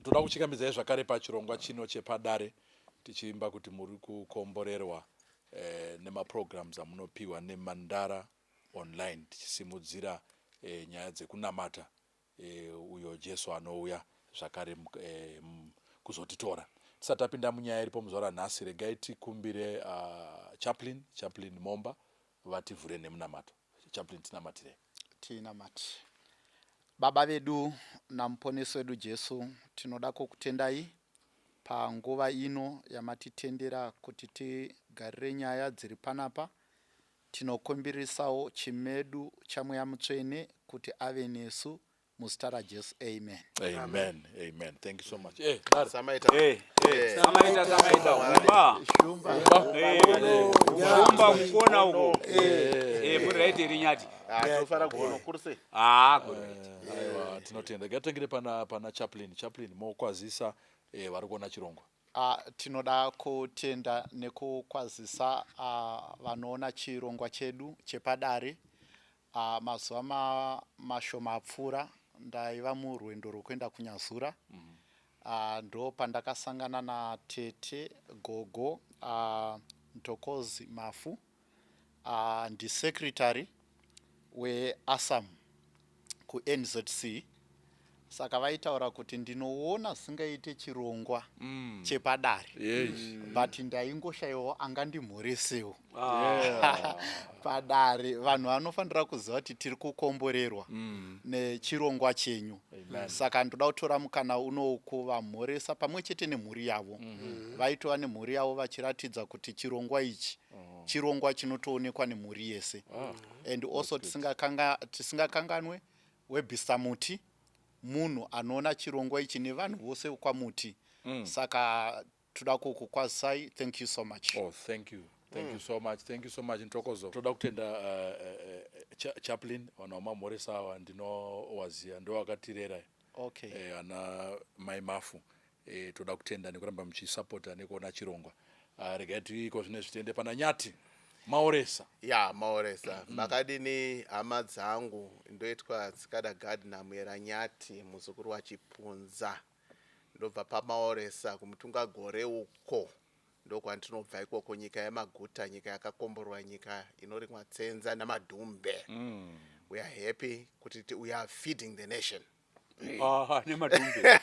Toda kuchingamidzai zvakare pachirongwa chino chepadare, tichiimba kuti muri kukomborerwa nemaprograms amunopiwa neMandara Online, tichisimudzira nyaya dzekunamata uyo Jesu anouya zvakare kuzotitora. Tisati tapinda munyaya iripo muzuva ranhasi, regai tikumbire Chaplain Momba vativhure nemunamato. Chaplain, tinamatirei. Tinamati. Baba vedu namuponesi wedu Jesu, tinoda kukutendai panguva ino yamatitendera kuti tigarire nyaya dziri panapa. Tinokumbirisawo chimedu chaMweya Mutsvene kuti ave nesu, muzita raJesu, amen. Amen, amen. Thank you so much. Dare. Samaita. Samaita, samaita, humba. Shumba. Humba kukona uko. Muri right here, Nyati? Ah, tinofara kuona kuri sei. Ah, kuri right. Aiwa, tinotenda. Ngatitangire pana Chaplain. Chaplain, mokwazisa vari kuona chirongwa. Tinoda kutenda nekukwazisa vanoona chirongwa chedu chepadare. Mazuva mashoma apfuura ndaiva murwendo rwekuenda kuNyazura. Ndo pandakasangana natete gogo Ntokozi Mafu, ndisecretary weASAM kuNZC. Saka vaitaura kuti ndinoona singaite chirongwa chepadare, but ndaingoshayiwawo angandimhoresewo padare. Vanhu vanofanira kuziva kuti tiri kukomborerwa nechirongwa chenyu. Saka ndoda kutora mukana uno kuvamhoresa pamwe chete nemhuri yavo. Vaitova nemhuri yavo vachiratidza kuti chirongwa ichi chirongwa chinotoonekwa nemhuri yese. And also tisingakanganwe Webster Muti, munhu anoona chirongwa ichi nevanhu vose kwaMuti. Saka toda kukukwazisai. Thank you so much. Oh, thank you, thank you so much, thank you so much, Ntokozo. Toda kutenda Chaplain. Vanhu vamamhoresa ava ndinowaziya, ndo vakatirera. Ana mai Mafu, toda kutenda nekuramba muchisapota nekuona chirongwa. Regai tiiko zvine zvitende pana Nyati Maoresa. Ya, Maoresa. Makadini, hama dzangu? Ndoitwa Tsikada Gardner Muyera Nyati, muzukuru waChipunza. Ndobva paMaoresa kuMutungagore uko, ndokwandinobva ikoko, nyika yemaguta, nyika yakakomborwa, nyika inorimwa tsenza namadhumbe. We are happy kuti we are feeding the nation. Ah, nemadhumbe.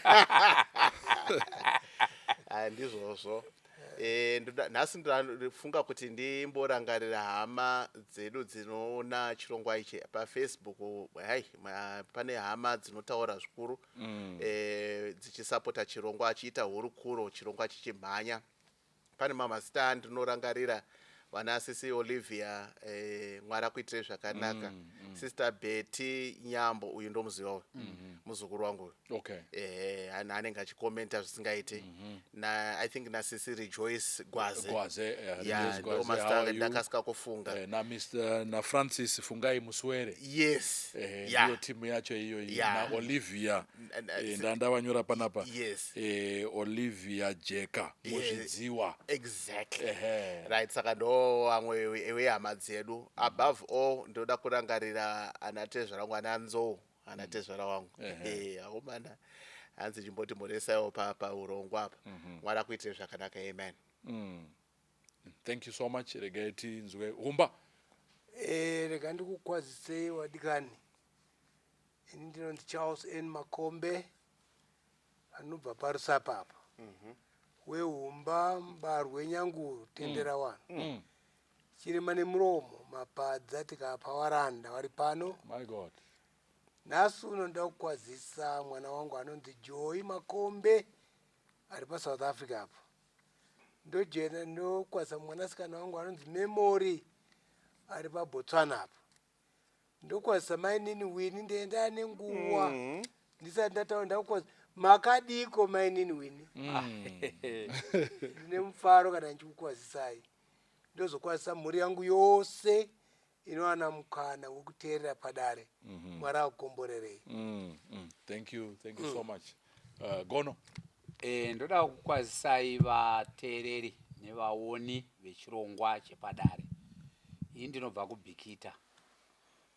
Ah, ndizvozvo. Nhasi ndafunga kuti ndimborangarira hama dzedu dzinoona chirongwa ichi paFacebook. Hai, pane hama dzinotaura zvikuru dzichisapota chirongwa, achiita hurukuro chirongwa chichimhanya. Pane mamazita andinorangarira, vana sisi Olivia, Mwari akuitire zvakanaka. Sister Betty Nyambo, uyu ndomuziva uyu, muzukuru wangu uyu. Anenge achikomenta zvisingaiti. Na I think nasisi Rejoice Gwaze. Gwaze, ya. Rejoice Ndo Gwaze, how mazita are you? ndakasika kufunga. Na Mr na Francis Fungai Muswere. Yes. Ndiyo timu yacho iyo iyi. Na Olivia, ndandavanyora panapa. Olivia Jeka Muzvidziwa. Exactly. Ehe. Right, saka ndo vamwe wehama dzedu. Above all, ndoda kurangarira ana tezvara wangu, ana Nzou, ana tezvara wangu. Akomana, hanzi chimboti mhoresaiwo paurongwa apa. Mwari akuitire zvakanaka, amen. Thank you so much. Regai tinzwe Humba. Rega ndikukwazisei, wadikani. Ini ndinonzi Charles N Makombe, anobva paRusapa apa, wehumba mubarwe nyanguru tendera wano. Chirema nemuromo mapadza tikapa waranda vari pano. My God. Nhasi uno ndoda kukwazisa mwana wangu anonzi Joy Makombe ari paSouth Africa apo. Ndojena ndokwazisa mwanasikana wangu anonzi Memory ari paBotswana apo. Ndokwazisa mainini Wini, ndenda nenguva ndisati ndataura. Ndakukwazisa, makadiko mainini Wini? Ndine mufaro kana ndichikukwazisai. Ndozokwazisa mhuri yangu yose inowana mukana wekuteerera padare. Mwari akukomborerei. Thank you, thank you so much. Gono. Ndoda kukwazisai vateereri nevaoni vechirongwa chepadare. Ini ndinobva kuBhikita,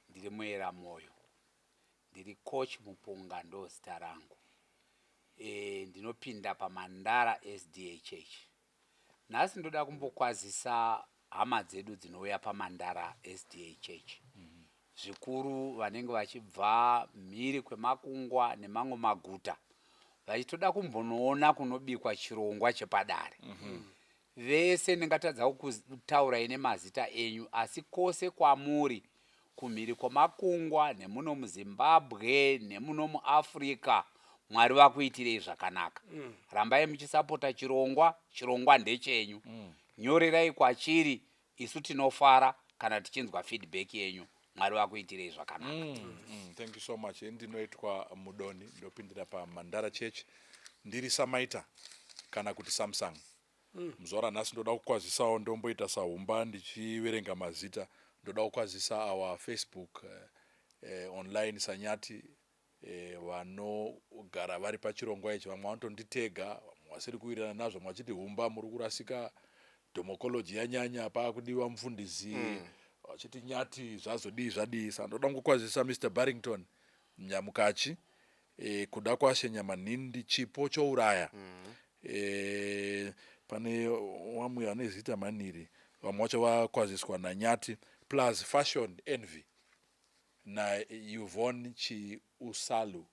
ndiri muyera mwoyo, ndiri Coach Mupunga, ndo zita rangu. E, ndino Ndinopinda paMandara SDA Church. Nhasi ndoda kumbokwazisa hama dzedu dzinouya paMandara SDA Church. Zvikuru vanenge vachibva mhiri kwemakungwa nemamwe maguta vachitoda kumbonoona kunobikwa chirongwa chepadare. Vese ndingatadza kukutaurai nemazita enyu asi kose kwamuri kumhiri kwemakungwa nemuno muZimbabwe nemuno muAfrica Mwari vakuitirei zvakanaka. Rambai muchisapota chirongwa, chirongwa ndechenyu. Nyorerai kwachiri isu tinofara kana tichinzwa feedback yenyu. Mwari vakuitirei zvakanaka. Thank you so much. Ndinoitwa Mudoni, ndopindira paMandara Church. Ndiri Samaita kana kuti Samsung. Muzuva ranhasi ndoda kukwazisawo, ndomboita sahumba ndichiverenga mazita. Ndoda kukwazisa our Facebook online Sanyati vanogara vari pachirongwa ichi. Vamwe vanotonditega, vamwe vasiri kuwirirana nazvo, vamwe vachiti humba muri kurasika, domokology yanyanya, paakudiwa mufundisi, vachiti Nyati zvazodii zvadii. Saka ndoda kungokwazisa Mr Barrington Nyamukachi, Kuda Kwashe Nyamanhindi, Chipo Chouraya. Pane vamwe vane zita maniri, vamwe vacho vakwaziswa naNyati, plus Fashion Envy naYvonne Chiusalu.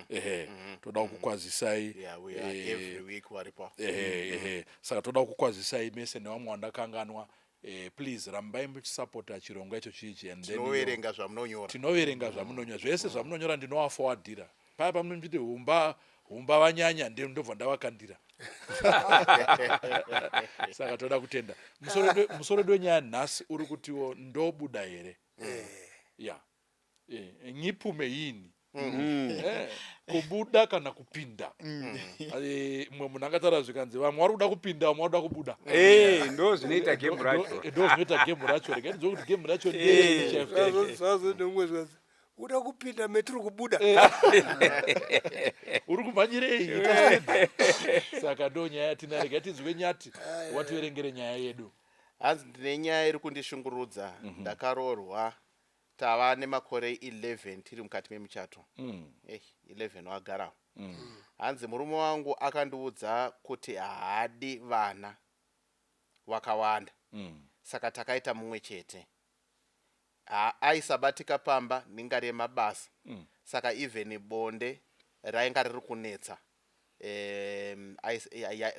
Ehe, toda kukwazisai. Yeah, we are every week varipo. Ehe, saka toda kukwazisai mese nevamwe vandakanganwa. Please rambai muchisapota chirongwa icho chichi and then tinoverenga zvamunonyora. Tinoverenga zvamunonyora zvese zvamunonyora, ndinovafowadhira paya pamunochiti humba humba vanyanya, ndobva ndavakandira. Saka toda kutenda. Musoro wedu wenyaya nhasi uri kutiwo ndobuda here ya ngiphume yini, kubuda kana kupinda. Mumwe munhu angataura zvikanzi vamwe vari kuda kupinda, vamwe vari kuda kubuda. Ndo zvinoita game racho. Ndo zvinoita game racho. Regai ndinzwe kuti game racho nderei chaizvo chaizvo. Zvazo nemumwe zvazo uda kupinda metiri kubuda. Uri kumhanyirei? Ita steady. Saka ndo nyaya yatina. Regai tinzwe Nyati wativerengere nyaya yedu. Hanzi ndine nyaya iri kundishungurudza. Ndakaroorwa, tava nemakore 11 tiri mukati memuchato. 11 wagarawo. Hanzi murume wangu akandiudza kuti haadi vana vakawanda, saka takaita mumwe chete. Aisabatika pamba ningari yemabasa, saka even bonde rainga riri kunetsa.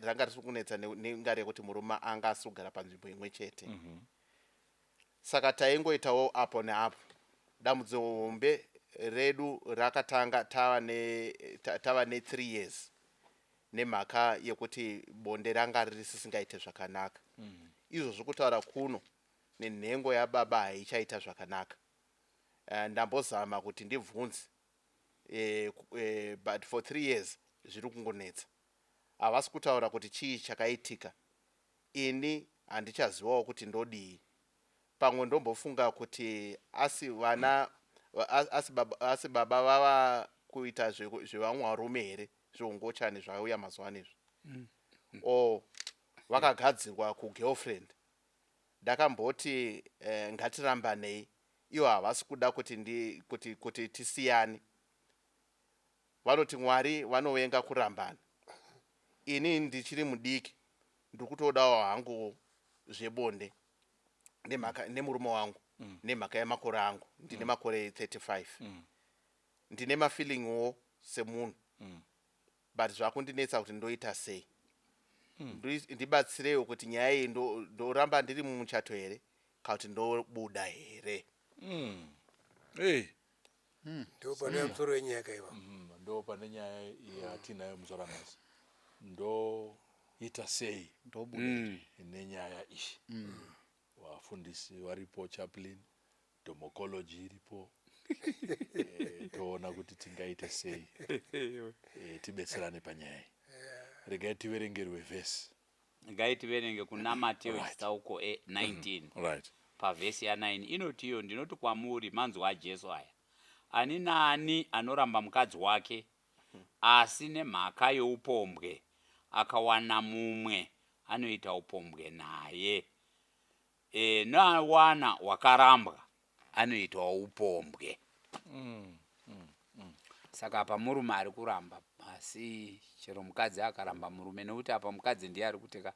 Ranga riri kunetsa ningari yekuti murume anga asiri kugara panzvimbo imwe chete, saka taingoitawo apo neapo. Dambudziko hombe redu rakatanga tava ne3 years nemhaka yekuti bonde ranga risisingaite zvakanaka. Izvozvo kutaura kuno nenhengo yababa haichaita zvakanaka. Ndambozama kuti ndibvunze, but for 3 years zviri kungonetsa. Havasi kutaura kuti chii chakaitika. Ini handichazivawo kuti ndodii. Pamwe ndombofunga kuti asi vana asi baba vava kuita zvevamwe varume here, zveungochani zvauya mazuva ano izvi, o vakagadzirwa kugirlfriend. Ndakamboti ngatirambanei, ivo havasi kuda kuti tisiyane. Vanoti Mwari vanovenga kurambana. Ini ndichiri mudiki, ndiri kutodawo hangu zvebonde nemhaka nemurume wangu, nemhaka yemakore angu. Ndine makore 35, ndine mafeelingwo semunhu, but zvakundinetsa kuti ndoita sei. Ndibatsireiwo kuti nyaya iyi ndoramba ndiri mumuchato here kana kuti ndobuda here? Hey. Ndo pane musoro wenyaya kaiva. Ndo pane nyaya yatinayo muzuva ranhasi, ndoita sei ndobuda nenyaya iyi. Vafundisi varipo, chaplain, domokology iripo. Toona kuti tingaite sei, tibetserane panyaya iyi. Regai tiverengerwe vhesi. Ngaitiverenge kuna Mateo chitsauko 19, pavhesi ya9 inoti iyo, "Ndinoti kwamuri," manzwa aJesu aya, "ani naani anoramba mukadzi wake asi nemhaka youpombwe akawana mumwe anoita upombwe naye, noawana wakarambwa anoitawo upombwe." Saka apa murume ari kuramba. Asi chero mukadzi akaramba murume, nekuti apa mukadzi ndiye ari kuti ka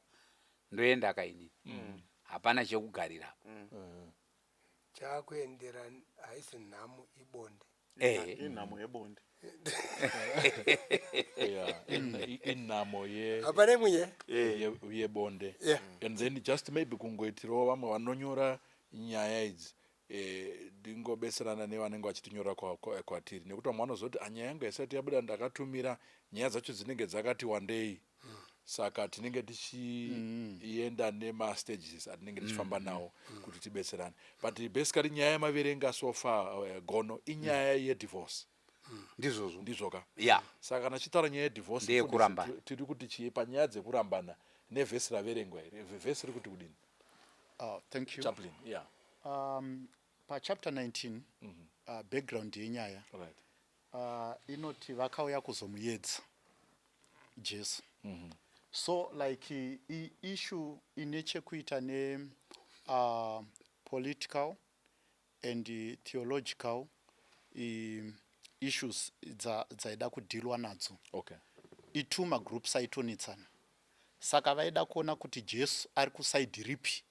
ndoenda kainini, hapana chekugarira apa. Chakuendera haisi nhamo, ibonde. Ehe. Inhamo yebonde. Yeah, inhamo ye Hapana imwe nyaya. Yebonde. And then just maybe kungoitirawo vamwe vanonyora nyaya idzi, ndingobetserana nevanenge vachitinyora kwatiri, nekuti vamwe vanozoti, "Ah, nyaya yangu isati yabuda ndakatumira." Nyaya dzacho dzinenge dzakati wandei, saka tinenge tichienda nemastages atinenge tichifamba nawo kuti tibetserane. But basically nyaya yamaverenga so far, gono inyaya yedivorce. Ndizvozvo. Ndizvoka? Ya. Saka kana tichitaura nyaya yedivorce, Ndeyekurambana. tiri kuti chii panyaya dzekurambana nevhesi raverengwa here? Vhesi riri kuti kudini? Thank you. Chaplain, yeah. Pachapter 19, background yenyaya inoti vakauya kuzomuedza Jesu. So like issue ine chekuita ne political and theological issues dzaida kudhilwa nadzo. Itu magroups aitonetsana, saka vaida kuona kuti Jesu ari kuside ripi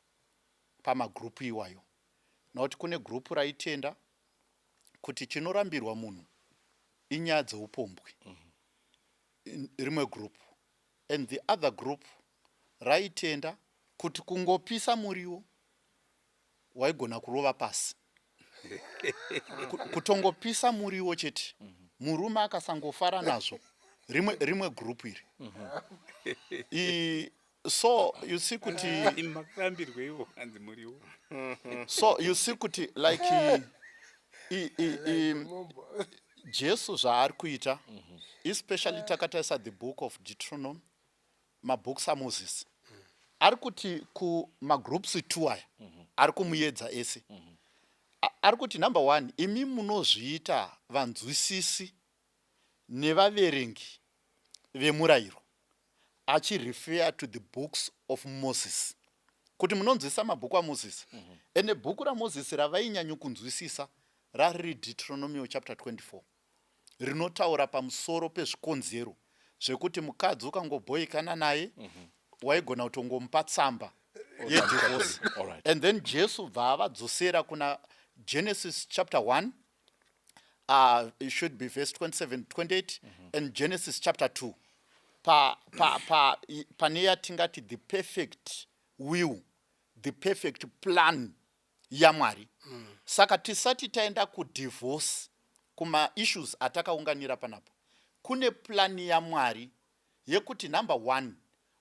pamagrupu iwayo, nokuti kune gurupu raitenda kuti chinorambirwa munhu inyaya dzeupombwe, rimwe group, and the other group raitenda kuti kungopisa muriwo waigona kurova pasi. Kutongopisa muriwo chete, murume akasangofara nazvo. Rimwe group iri. So you see kuti Makambirweiwo hanzi muriwo? So you see kuti like Jesu zvaari kuita, especially takatarisa the book of Deuteronomy, mabooks aMoses, ari kuti kumagroups two aya ari kumuedza ese. Ari kuti, number one, imi munozviita vanzwisisi nevaverengi vemurayiro, achirefer to the books of Moses, kuti munonzwisisa mabhuku aMoses. Ende bhuku raMozisi ravainyanya kunzwisisa rariri Deuteronomio chapter 24, rinotaura pamusoro pezvikonzero zvekuti mukadzi ukangobhoikana naye waigona kutongomupa tsamba yedivorce. And then Jesu bva avadzosera kuna Genesis chapter 1, it should be verse 27, 28, and Genesis chapter 2, pane yatingati the perfect will, the perfect plan yaMwari. Saka tisati taenda kudivorce, kumaissues atakaunganira panapa, kune plani yaMwari yekuti, number one,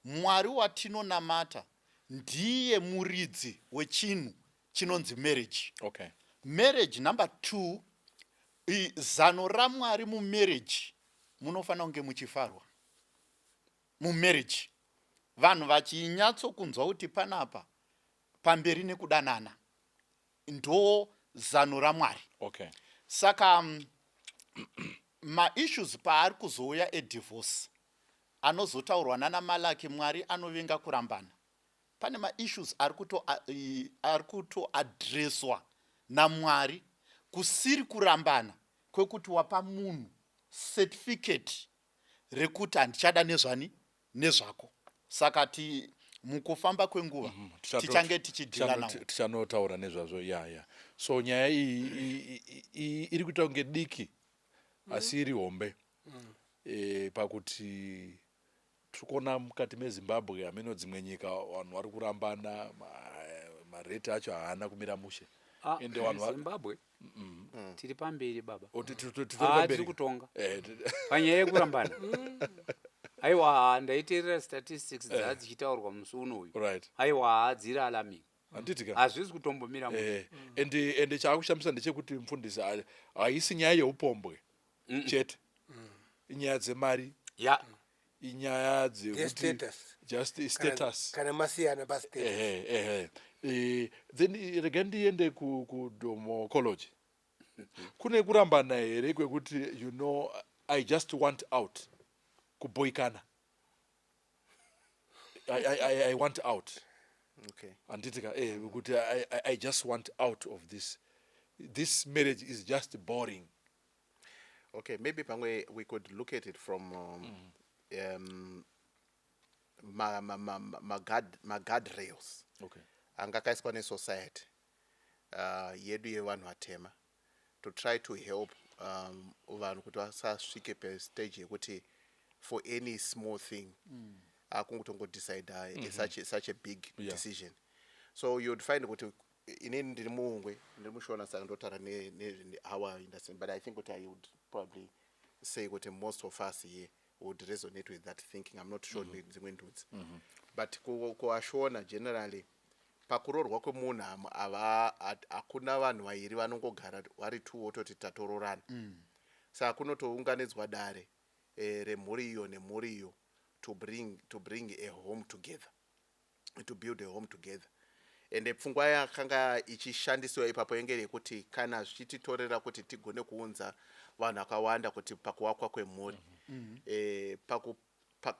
Mwari watinonamata ndiye muridzi wechinhu chinonzi marriage. Marriage, number two, zano raMwari mumarriage munofanira kunge muchifarwa mumarriage, vanhu vachinyatsokunzwa kuti panapa pamberi nekudanana, ndo zano raMwari. Saka maissues paari kuzouya edivorce anozotaurwa nana Malaki, Mwari anovenga kurambana. Pane maissues ari kutoadreswa naMwari kusiri kurambana kwekuti wapa munhu certificate rekuti handichada nezvani nezvako. Saka ti mukufamba kwenguva tichange tichidhila nawo. Tichanotaura nezvazvo, ya. So nyaya iyi iri kuita kunge diki asi iri hombe, pakuti tiri kuona mukati meZimbabwe, hameno dzimwe nyika, vanhu vari kurambana, marate acho haana kumira mushe. Ah, Ende vanhu Zimbabwe tiri pamberi, baba. O, titori Ah, pamberi. Tiri kutonga Eh, panyaya yekurambana. Aiwa, ndaiteerera statistics dzaa dzichitaurwa musi unoyu. Aiwa, dziri alarming. Handiti ka? Hazvisi kutombomira mushe. Ende chaakushamisa ndechekuti, mufundisi, haisi nyaya yeupombwe chete, inyaya dzemari, inyaya dzekuti Status. Just status. Kana masiyana pastatus. Ehe. Then rega ndiende kudomocology. Kune kurambana here kwekuti, I just want out, kubhoikana, I want out? Handiti ka? Kuti I just want out of this marriage is just boring. Okay, maybe pamwe we could look at it from ma guardrails anga akaiswa nesociety yedu yevanhu vatema to try to help vanhu kuti vasasvike pastage yekuti for any small thing akungotongodecide such a big decision. So you'd find kuti inini ndiri muungwe, ndiri muShona, saka ndotaura our industry, but I think kuti I would probably say kuti most of us here would resonate with that thinking. I'm not sure dzimwe ndudzi, but kuvaShona generally, pakuroorwa kwemunhu hakuna vanhu vairi vanongogara vari two wototi tatororana. Saka kunotounganidzwa dare remhuri iyo nemhuri iyo to bring a home together, to build a home together. Ende pfungwa yakanga ichishandisiwa ipapo yenge yekuti kana zvichititorera kuti tigone kuunza vanhu vakawanda kuti pakuvakwa kwemhuri,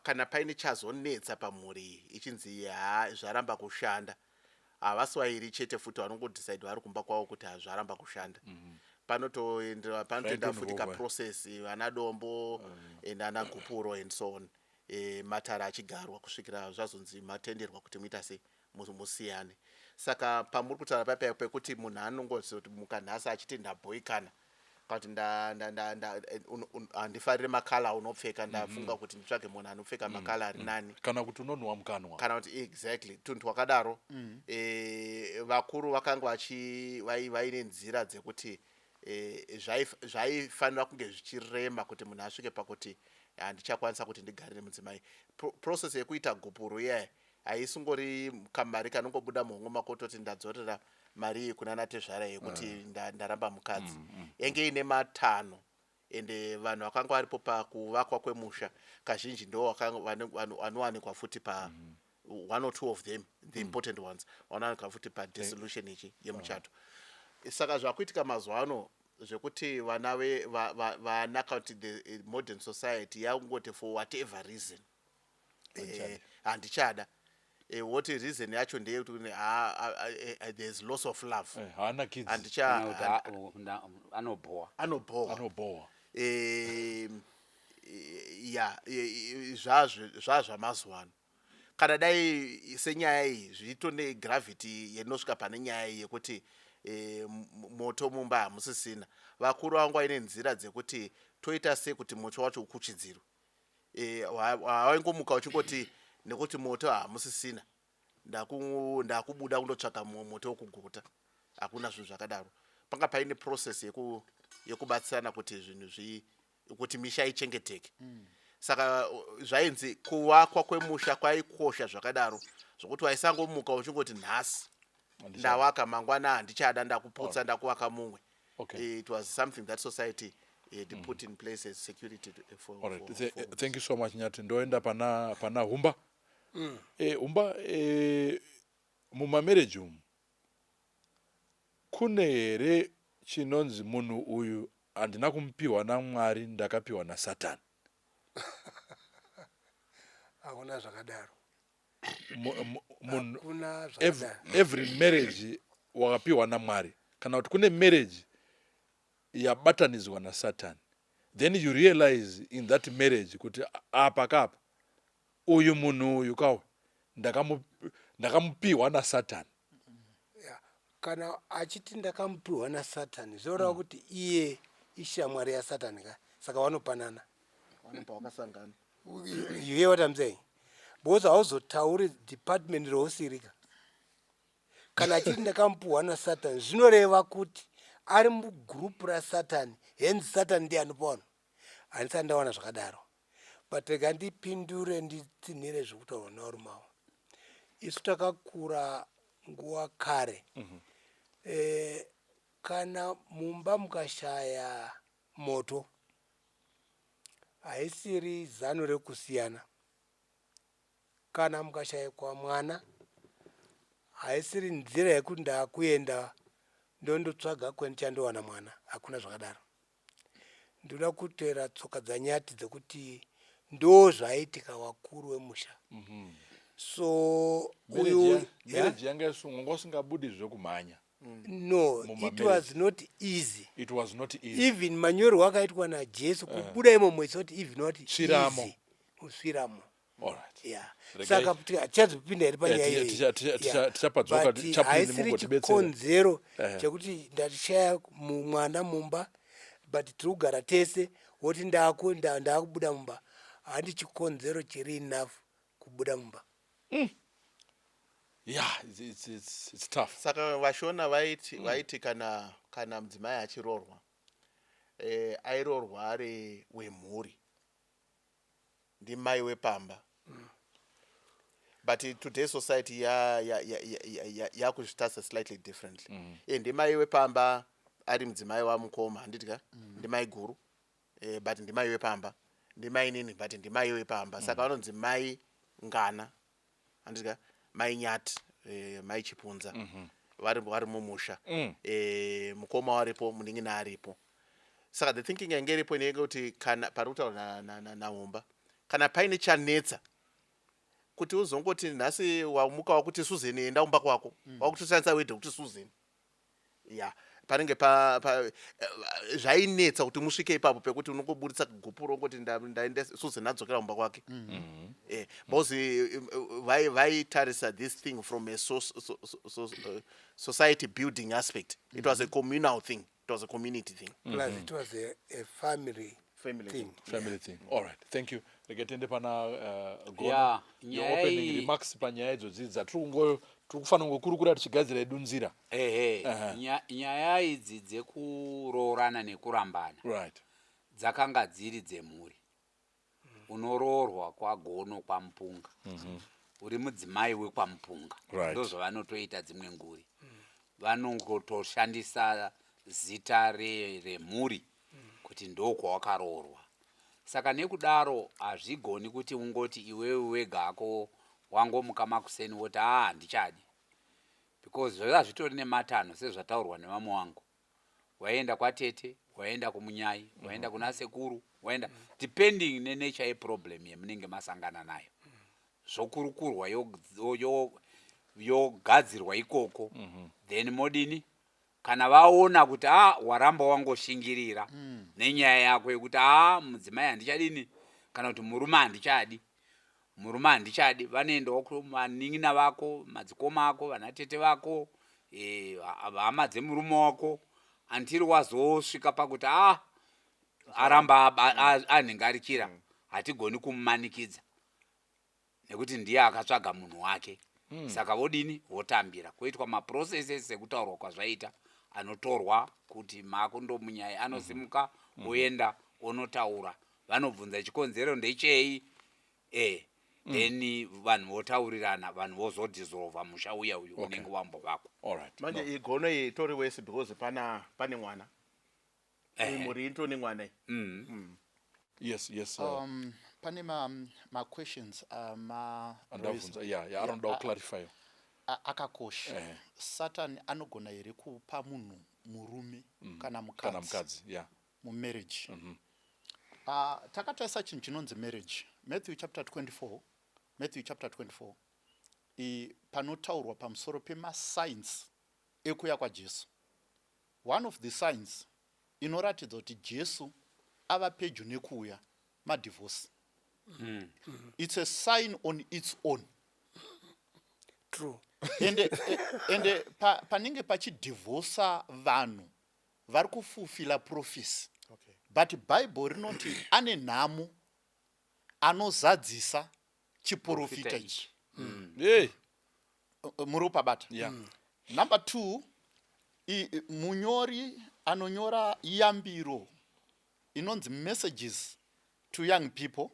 kana paine chazonetsa pamhuri iyi, ichinzi ha, zvaramba kushanda, havasi vairi chete futi vanongodecide vari kumba kwavo kuti hazvaramba kushanda. Panotoenda, panotoenda futi Zvaitoinvolva. kaprocess, vana dombo and ana gupuro and so on, matare achigarwa kusvikira zvazonzi matenderwa kuti muita sei, musiyane. Saka pamuri kutaura paipa pekuti munhu anongozi kuti mukanhasi achiti ndabhoikana kana kuti handifarire macolour unopfeka, ndafunga kuti nditsvage munhu anopfeka macolour ari nani. Kana kuti unonhuwa mukanwa. Kana kuti, exactly, tunhu twakadaro. Vakuru vakanga vaine nzira dzekuti zvaifanira kunge zvichirema kuti munhu asvike pakuti handichakwanisa kuti ndigare nemudzimai. Process yekuita gupuro iyaya haisingori kamari kanongobuda muhomwe mako toti ndadzorera mari iyi kuna natezvara yekuti ndaramba mukadzi. Yange ine matanho, ende vanhu vakanga varipo pakuvakwa kwemusha kazhinji ndo vanowanikwa futi pa one or two of them, the important ones, vanowanikwa futi padissolution ichi yemuchato. Saka zvakuitika mazuva ano zvekuti vana vana kana kuti the modern society yakungoti for whatever reason, handichada. Woti reason yacho ndeyekuti there's loss of love. Haana kids. Handicha Kana kuti anobhowa. Anobhowa. Anobhowa. Ya, zvazvamazuva ano, kana dai senyaya iyi zvito negravity yenosvika pane nyaya iyi yekuti moto mumba hamusisina, vakuru vangu vaine nzira dzekuti toita sei kuti moto wacho ukuchidzirwe. Hawaingomuka uchingoti nekuti moto hamusisina ndakubuda kundotsvaka mumwe moto wekuguta. Hakuna zvinhu zvakadaro. Panga paine process yekubatsirana kuti zvinhu kuti misha ichengeteke. Saka zvainzi kuvakwa kwemusha kwaikosha zvakadaro zvokuti waisangomuka uchingoti nhasi ndawaka, mangwana handichada, ndakuputsa, ndakuvaka mumwe. It was something that society had put in place as security for, All right. for Thank you so much, Nyati. Ndoenda pana Humba. Humba, mumamarriage umu kune here chinonzi munhu uyu handina kumupiwa naMwari, ndakapiwa naSatani? Hakuna zvakadaro. Munhu Hakuna zvakadaro. Every marriage wakapiwa naMwari, kana kuti kune marriage yabatanidzwa naSatani, then you realize in that marriage kuti apa kapa uyu munhu uyu kawe ndakamupiwa naSatani? Ya, kana achiti ndakamupiwa naSatani, zvoreva kuti iye ishamwari yaSatani ka, saka vanopanana. Vanobva vakasangana. You hear what I'm saying? Because hauzotauri department rousirika. Kana achiti ndakamupiwa naSatani, zvinoreva kuti ari mugurupu raSatani, hence Satani ndiye anopa vanhu. Handisati ndawana zvakadaro, but rega ndipindure, nditsinhire zvekutaurwa nevarume avo. Isu takakura nguva kare, kana mumba mukashaya moto, haisiri zano rekusiyana. Kana mukashayikwa mwana, haisiri nzira yekuti ndakuenda ndondotsvaga kwendichandowana mwana. Hakuna zvakadaro. Ndoda kuteera tsoka dzaNyati dzekuti ndo zvaiitika vakuru vemusha. So uyu Marriage yanga wanga usingabudi zvekumhanya. No, it was not easy. It was not easy. Even manyorerwo akaitwa naJesu kubuda imomo, it's not even not Tsviramo. easy. Kusviramo. All right. Yeah. Regai- Saka kuti hatichazopinda here panyaya Eh, iyoyi? Tichapadzoka, But Chaplin haisiri mugotibetsera. chikonzero Eh. chekuti ndatishaya mwana mumba, but tiri kugara tese, woti ndakubuda mumba. Handi chikonzero chiri enough kubuda mumba. Yeah, it's tough. Saka vaShona vaiti kana mudzimai achiroorwa, airoorwa ari wemhuri, ndimai wepamba. But today society yakuzvitarisa slightly differently. Ndimai wepamba ari mudzimai wamukoma, handiti ka? Ndimai guru, but ndimai wepamba, ndimai nini, but ndimai wepamba. Saka vanonzi mai ngana, handiti ka? Mai Nyati, mai Chipunza, vari mumusha. Mukoma waripo, munin'ina aripo. Saka the thinking yange iripo inenge kuti kana pari kutaura naHomba, kana paine chanetsa, kuti uzongoti nhasi wamuka wakuti, "Susan, enda kumba kwako," wakutoshandisa word kuti Susan ya panenge pa zvainetsa kuti musvike ipapo pekuti unongoburitsa gupuro ungoti, "Ndaenda, Susan adzokera kumba kwake." Because vaitarisa this thing from a so society building aspect. It was a communal thing, it was a community thing. Plus it was a family Family thing. Family thing. All right, thank you. Rege tiende pana Gono. Yeah, Your nyaya opening remarks panyaya idzodzi dzatiri tiri kufanira kungokurukura tichigadzira edu nzira. Ehe. Nyaya idzi dzekuroorana nekurambana dzakanga dziri dzemhuri. Unoroorwa kwaGono, kwaMupunga, uri mudzimai wekwaMupunga. Ndozvavanotoita. Dzimwe nguri vanongotoshandisa zita remhuri kuti ndokwawakaroorwa. Saka nekudaro hazvigoni kuti ungoti iwewe wega hako wangomuka makuseni woti, "Aa, handichadi," because zvaiva zvitori nematanho sezvataurwa nevamwe wangu. Waenda kwatete, waenda kumunyai, waenda kuna sekuru, waenda depending nenature yeproblem yemunenge masangana nayo, zvokurukurwa, yogadzirwa ikoko. Then modini kana vaona kuti a waramba wangoshingirira nenyaya yako yekuti, "A, mudzimai handichadini," kana kuti, "Murume handichadi, murume handichadi," vanoendawo kumanin'ina vako, madzikoma ako, vanatete vako, hama dzemurume wako, until wazosvika pakuti a aramba anhingarikira. Hatigoni kumumanikidza nekuti ndiye akatsvaga munhu wake. Saka vodini? Votambira kuitwa maprocesses sekutaurwa kwazvaita, anotorwa kuti makundomunyai anosimuka oenda onotaura, vanobvunza chikonzero ndechei. Then vanhu votaurirana, vanhu vozodissolva musha uya uyu unenge wambovakwa. All right. Manje No. igono iyi itori wese because pane mwana. Mhuri itone mwana iyi. Yes. Pane ma-questions ma Andabvunza, yeah, anoda kuclarify. Akakosha. Satan anogona here kupa munhu murume kana Kana mukadzi mukadzi, yeah. mumarriage? Takatarisa chinhu chinonzi marriage, Matthew chapter 24, Matthew chapter 24, panotaurwa pamusoro pemasigns ekuuya kwaJesu. One of the signs inoratidza kuti Jesu ava pedyo nekuuya, madivorce. It's a sign on its own. True. Ende panenge pachidivhosa vanhu vari kufulfilla prophecy. But Bible rinoti ane nhamo anozadzisa chiprofita Profita. ichi. Hey. Muri kupabata? Yeah. Number two, munyori anonyora yambiro inonzi Messages to Young People,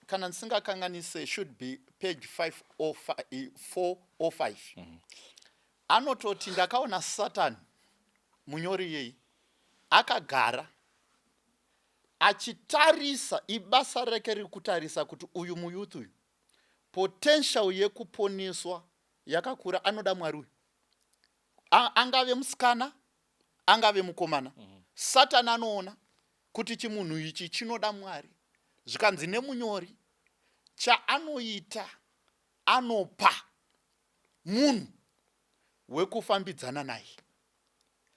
kana ndisingakanganise, should be page 505, 405, anototi, "Ndakaona Satani," munyori yei, "akagara achitarisa." Ibasa rake riri kutarisa kuti uyu muyouth uyu, potential yekuponeswa yakakura, anoda Mwari uyu. Angave musikana, angave mukomana. Satani anoona kuti chimunhu ichi chinoda Mwari. Zvikanzi nemunyori, chaanoita, anopa munhu. Wekufambidzana naye.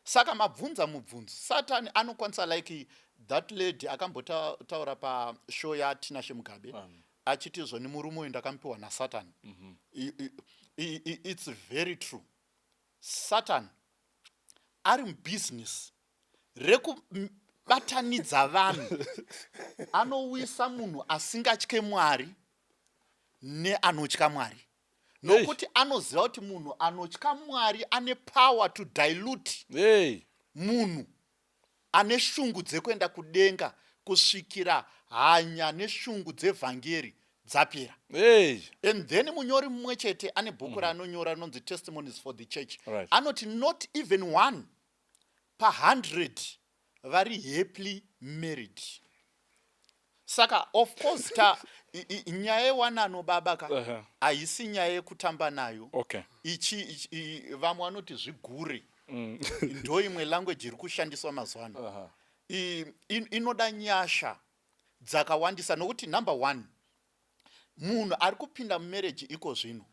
Saka mabvunza mubvunzo, Satani anokwanisa, like that lady akambotaura pashow yaTinashe Mugabe achiti zvoni murume uyu ndakamupiwa naSatani. It's very true. Satan ari mubusiness rekubatanidza vanhu. Anowisa munhu asingatye Mwari neanotya Mwari, nokuti anoziva kuti munhu anotya Mwari ane power to dilute munhu ane shungu dzekuenda kudenga kusvikira hanya neshungu dzevhangeri dzapera. And then munyori mumwe chete ane bhuku raanonyora rinonzi Testimonies for the Church, anoti not even one pa100 vari happily married. Saka of course ta nyaya yewanano, baba ka, haisi nyaya yekutamba nayo. Ichi vamwe vanoti zvigure, ndo imwe language iri kushandiswa mazuva ano. Inoda nyasha dzakawandisa, nokuti number one, munhu ari kupinda mumarriage iko zvino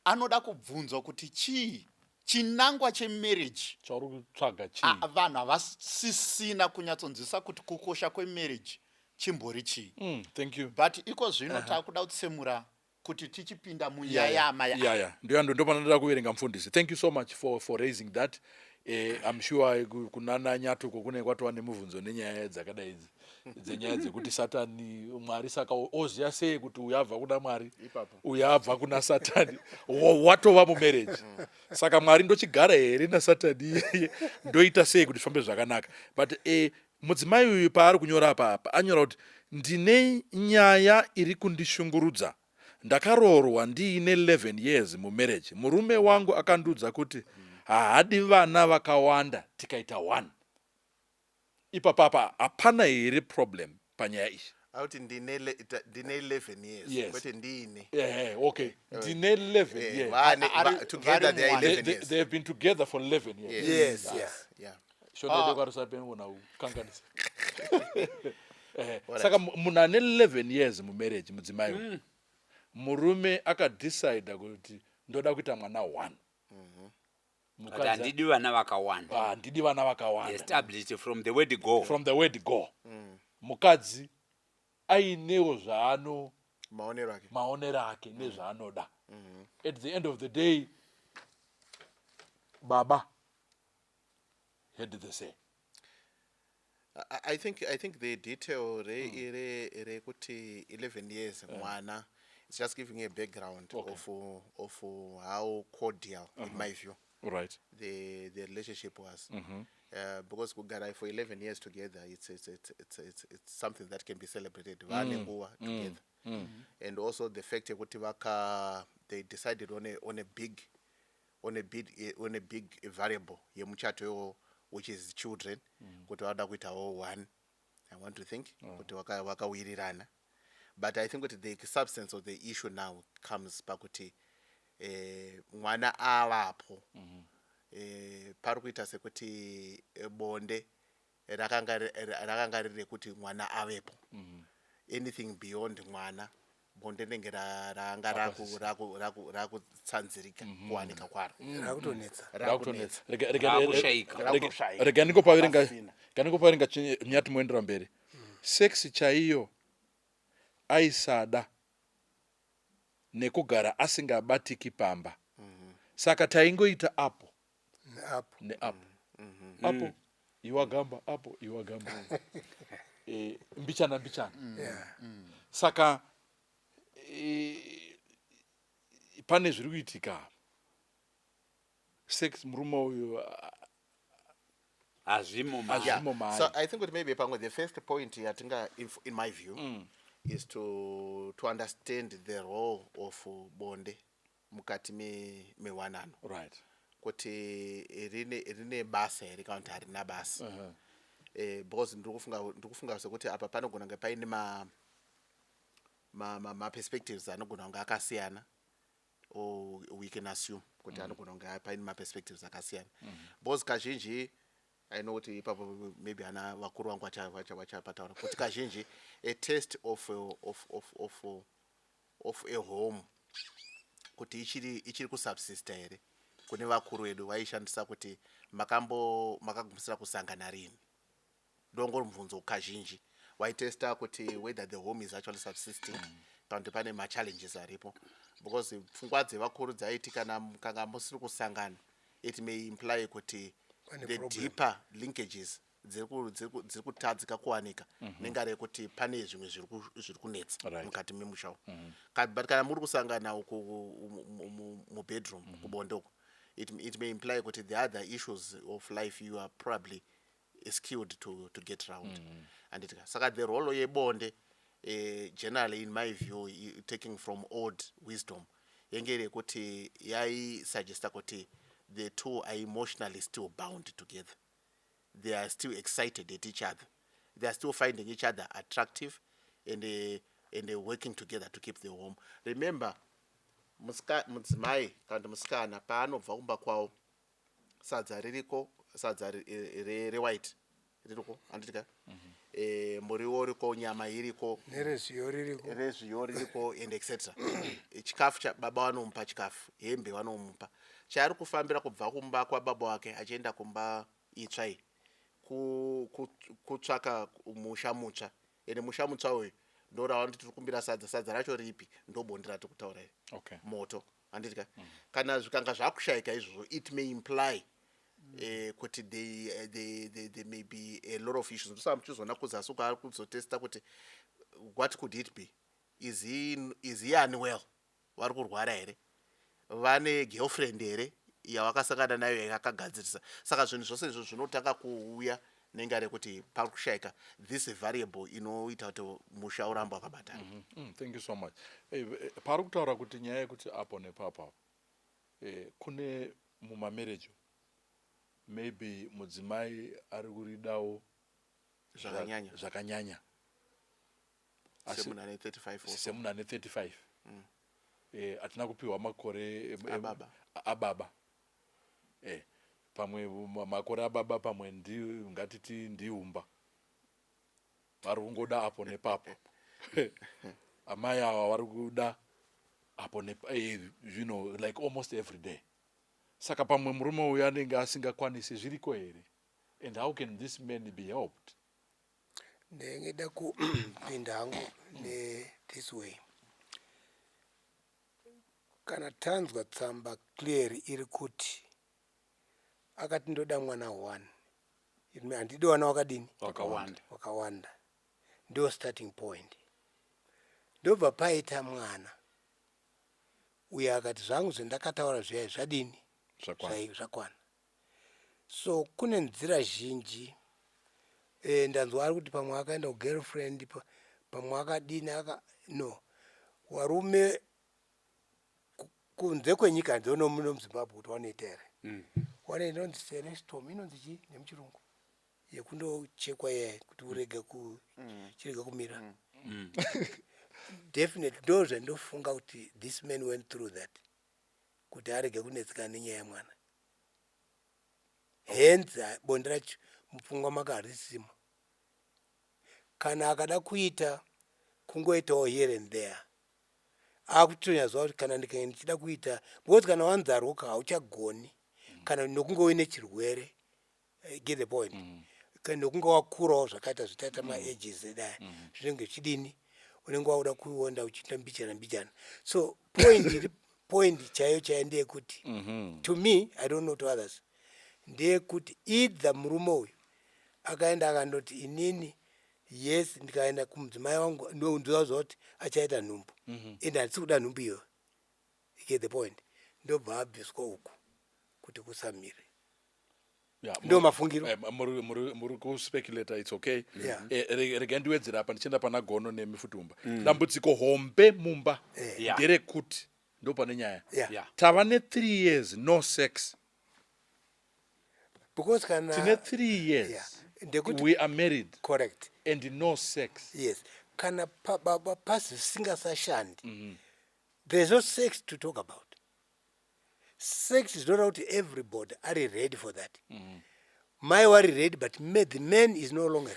anoda kubvunzwa kuti chii chinangwa chemarriage. Chauri kutsvaga chii? Vanhu havasisina kunyatsonzwisa kuti kukosha kwemarriage chimbori chii. Thank you. But iko zvino taakuda kutsemura kuti tichipinda munyaya yamai. Yeah, ndiyo ndopanoda kuverenga, mufundisi. Thank you so much for raising that. I'm sure kunana Nyatuko kunenge kwatova nemubvunzo nenyaya dzakadai idzi, dzenyaya dzekuti Satani, Mwari, saka oziva sei kuti uyu abva kuna Mwari, Ipapo. uyu abva kuna Satani? Watova mumarriage, saka Mwari ndochigara here naSatani iyeye? Ndoita sei kuti zvifambe zvakanaka? But mudzimai uyu paari kunyora apa apa anyora kuti, "Ndine nyaya iri kundishungurudza. Ndakaroorwa ndiine 11 years mumarriage. Murume wangu akandudza kuti haadi vana vakawanda, tikaita one." Ipapapa hapana here problem panyaya iyi? Auti ndine ndine 11 years. Yes. Kwete ndine. Okay, ndine 11 years. Together they are 11 years. They have been together for 11 years. Yes, yeah. Shona yedu kwarisapengona kukanganisa. Saka munhu ane 11 years mumarriage, mudzimai uyu, murume akadecida kuti ndoda kuita mwana one. But Mukadzi handidi vana vakawanda. Ah, handidi vana vakawanda. Established from the word go. From the word go. Mukadzi ainewo zvaano Maonero ake. Maonero ake nezvaanoda. At the end of the day, baba had the say. I think the detail re re rekuti 11 years mwana, it's just giving a background of how cordial, in my view, the relationship was, because kugara for 11 years together, it's something that can be celebrated. Vane nguva together, and also the fact yekuti vaka they decided on a big variable yemuchato iwowo, which is children, kuti vada kuitawo one. I want to think kuti vakawirirana, but I think kuti the substance of the issue now comes pakuti mwana avapo, pari kuita sekuti bonde rakanga riri rekuti mwana avepo. Anything beyond mwana, bonde rinenge ranga rakutsanzirika kuwanika kwaro. Rakutonetsa. Rakunetsa. Rakushaika. Rakushaika. Rega ndingopaverenga. Pasina. Rega ndingopaverenga, nyati muendera mberi. Sex chaiyo aisada nekugara asingabatiki pamba, saka taingoita apo Neapo. Neapo, apo iwagamba, apo iwagamba, mbichana mbichana. Saka pane zviri kuitika. Sex, murume uyu Hazvimo maari. Hazvimo maari. So I think kuti maybe pamwe the first point yatinga in my view is to understand the role of bonde mukati mewanano, kuti rine basa here kana kuti harina basa, because ndiri kufunga sekuti apa panogona kunge paine ma perspectives anogona kunge akasiyana, or we can assume kuti anogona kunge paine maperspectives akasiyana, because kazhinji, I know kuti ipapo maybe ana vakuru vangu vachapataura kuti kazhinji a test of a home kuti ichiri kusubsista here. Kune vakuru vedu vaishandisa kuti makambo makagumisira kusangana rini. Ndongori mubvunzo kazhinji waitesta kuti whether the home is actually subsisting kana kuti pane machallenges aripo, because pfungwa dzevakuru dzaiti kana kanga musiri kusangana, it may imply kuti Pane the problem. Deeper linkages dziri kutadzika kuwanika nengari yekuti pane zvimwe zviri kunetsa mukati memusha umu. But kana muri kusangana uku mubedroom, kubonde uku, it may imply kuti the other issues of life you are probably skilled to get round, anditi? Saka the role yebonde, generally in my view, taking from old wisdom, yenge iri yekuti yaisuggesta kuti the two are emotionally still bound together. They are still excited at each other, they are still finding each other attractive and working together to keep the home. Remember, mudzimai kana kuti musikana paanobva kumba kwavo, sadza ririko, sadza rewhite ririko, handiti ka? Muriwo uriko, nyama iriko. Nerezviyo ririko. Rezviyo ririko and etc. Chikafu chababa vanomupa chikafu, hembe vanomupa. Chaari kufambira kubva kumba kwababa wake achienda kumba itsva iyi kutsvaka musha mutsva. Ende musha mutsva uyu ndoravanoti tiri kumbira sadza. Sadza racho ripi? Ndobonde ratiri kutaura iri. Moto, handiti ka? Kana zvikanga zvakushayika izvozvo, it may imply kuti they may be a lot of issues. Ndosaka muchizoona kuzasi uko ari kuzotesta kuti what could it be? Is he unwell? Vari kurwara here? Vane girlfriend here yavakasangana nayo yakagadzirisa? Saka zvinhu zvose izvo zvinotanga kuuya nenga rekuti pari kushayika this variable inoita kuti musha urambe wakabatana. Thank you so much. Pari kutaura kuti nyaya yekuti apo nepapo kune mumamarriage, maybe mudzimai ari kuridawo zvakanyanya. Zvakanyanya. Semunhu ane 35 or so. Semunhu ane 35. Hatina kupiwa makore Ababa. Ababa. Pamwe makore ababa pamwe ndi ngatiti ndiumba vari kungoda apo nepapo, amai ava vari kuda apo nepa, like almost every day. Saka pamwe murume uyu anenge asingakwanisi. Zviriko here? And how can this man be helped? Ndingida kupinda hangu nethis way. Kana tanzwa tsamba clear iri kuti akati ndoda mwana one, handidi wana wakadini? Wakawanda. Wakawanda. Ndo starting point. Ndobva paita mwana uyo akati zvangu zvendakataura zviyai zvadini? Zvakwana. Zvakwana. So kune nzira zhinji. Ndanzwa ari kuti pamwe akaenda kugirlfriend, pamwe akadini aka no varume kunze kwenyika ndono muno muZimbabwe kuti vanoita here? Wane inonzi hysterectomy, inonzi chii nemuchirungu, yekundochekwa iyaya kuti urege chirege kumira. Definitely ndo zvandofunga kuti this man went through that kuti arege kunetsekana nenyaya yemwana. Hence bonde racho mupfungwa make harisimo. Kana akada kuita, kungoitawo here and there, akutonyaziva kuti kana ndikange ndichida kuita, because kana wanzarwoka hauchagoni, kana nokunge uine chirwere. Get the point? Kana nokunge wakurawo zvakaita zvitaita maages edaya, zvinenge zvichidini, unenge wakuda kuonda uchiita mbichana mbichana. So point iri, point chaiyo chaiyo ndeyekuti, to me, I don't know to others, ndeyekuti either murume uyu akaenda akandoti inini, yes, ndikaenda kumudzimai wangu ndoziva kuti achaita nhumbu ende handisi kuda nhumbu iyoyo. You get the point? Ndobva abviswa uku kuti kusamire. Ndo mafungiro. Muri kuspeculata, it's okay. Yeah. Regai ndiwedzera apa ndichienda pana Gono nemifutumba. Dambudziko hombe mumba nderekuti ndo pane nyaya. Tava ne3 years no sex. Because kana Tine 3 years. Yeah. Ndekuti We are married Correct. and no sex. Yes, kana baba pazvisingasashandi, there's no sex to talk about. Sex zvinoreva kuti everybody ari ready for that. Mai wari ready, but the man is no longer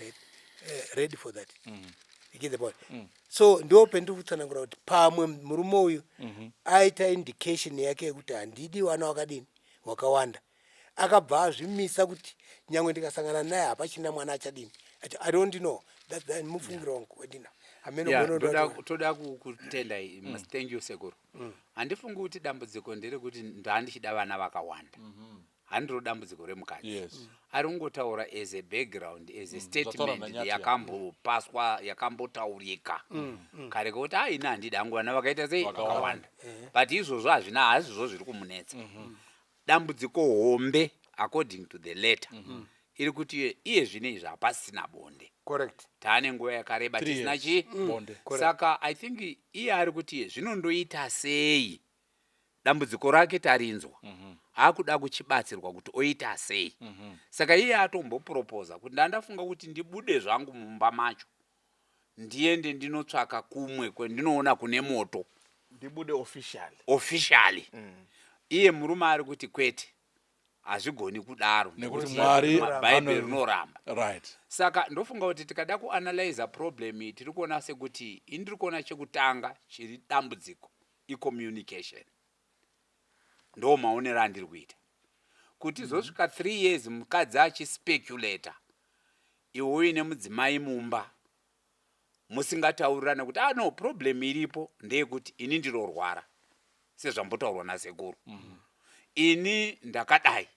ready for that. You get the point? So ndo pendiri kutsanangura kuti pamwe murume uyu aita indication yake yekuti handidi vana wakadini. wakawanda. Akabva azvimisa kuti nyangwe ndikasangana naye hapachina mwana achadini. I don't know. That's the mufungiro wangu wedina. Hameno. Yeah, toda kutenda. Thank you, sekuru. Handifungi kuti dambudziko nderekuti ndandichida vana vakawanda. Handiro dambudziko remukadzi. Ari kungotaura as a background, as a Zvataura statement naNyathi. Yakambopaswa, yakambotaurika kare kekuti aina handidi hangu vana vakaita sei? Vakawanda. Vakawanda. But izvozvo hazvina, hazvizvo zviri kumunetsa. Dambudziko hombe, according to the letter, iri kuti iye zvino izvi hapasina bonde. Taane nguva yakareba Three tisina years. chii? Bonde. Saka I think iye ari kuti zvinondoita sei? Dambudziko rake tarinzwa, akuda kuchibatsirwa kuti oita sei. Saka iye atomboproposa kuti ndandafunga kuti ndibude zvangu mumba macho, ndiende ndinotsvaka kumwe kwendinoona kune moto. Ndibude officially. Officially. Iye murume ari kuti kwete, hazvigoni kudaro. Nekuti Mwari Bhaibheri rinoramba. Saka ndofunga kuti tikada kuanalyza problem iyi, tiri kuona sekuti ini ndiri kuona chekutanga chiri dambudziko icommunication. Ndo maonero andiri kuita kuti zosvika 3 years mukadzi achispeculata, iwe uine mudzimai mumba, musingataurirane kuti ah no, problem iripo ndeyekuti ini ndinorwara sezvambotaurwa nasekuru, ini ndakadai,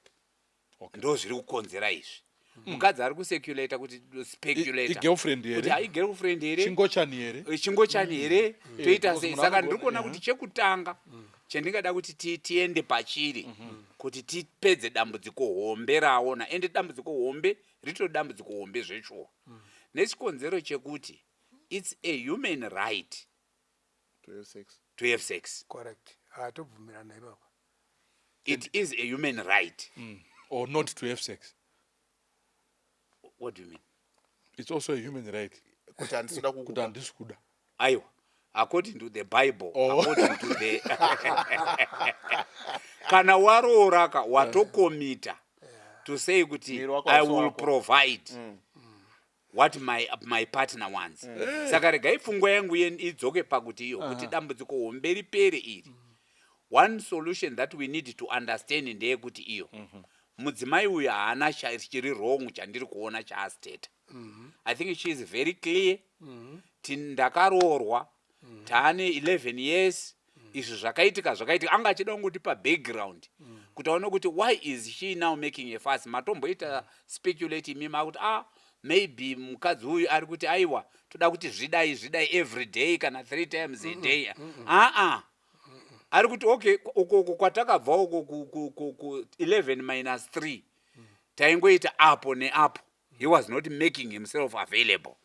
ndo zviri kukonzera izvi. Mukadzi ari kuspeculata kuti speculata Igirlfriend here? kuti hai, girlfriend here? Chingochani here? Chingochani here? Toita Because sei? munhu Saka ndiri kuona kuti chekutanga chandingada kuti tiende pachiri kuti tipedze dambudziko hombe raona, ende dambudziko hombe ritori dambudziko hombe zveshuwa, nechikonzero chekuti it's a human right To have sex. To have sex. Correct, hatobvumirana ipapo. It is a human right. Or not to have sex. What do you mean? It's also a human right. Kuti handisida Kuti kukupa. handisi kuda. Aiwa, according to the Bible, according to the, kana warooraka, watokomita to say kuti Muviri wako I hausi will wako. provide what my partner wants. Saka regai pfungwa yangu idzoke pakuti iyo kuti dambudziko hombe ripere iri, one solution that we need to understand ndeyekuti iyo mudzimai uyu haana chiri wrong chandiri kuona chaasteta. I think she is very clear. Ndakaroorwa taane 11 years, izvi zvakaitika zvakaitika. Anga achida kungotipa background kuti aone kuti why is she now making a fuss. Matomboita speculate imimi akuti ah, maybe mukadzi uyu ari kuti aiwa, toda kuti zvidai zvidai every day kana three times a day. Aa, ari kuti okay, uko uko kwatakabva uko ku 11 minus 3 taingoita apo neapo. He was not making himself available,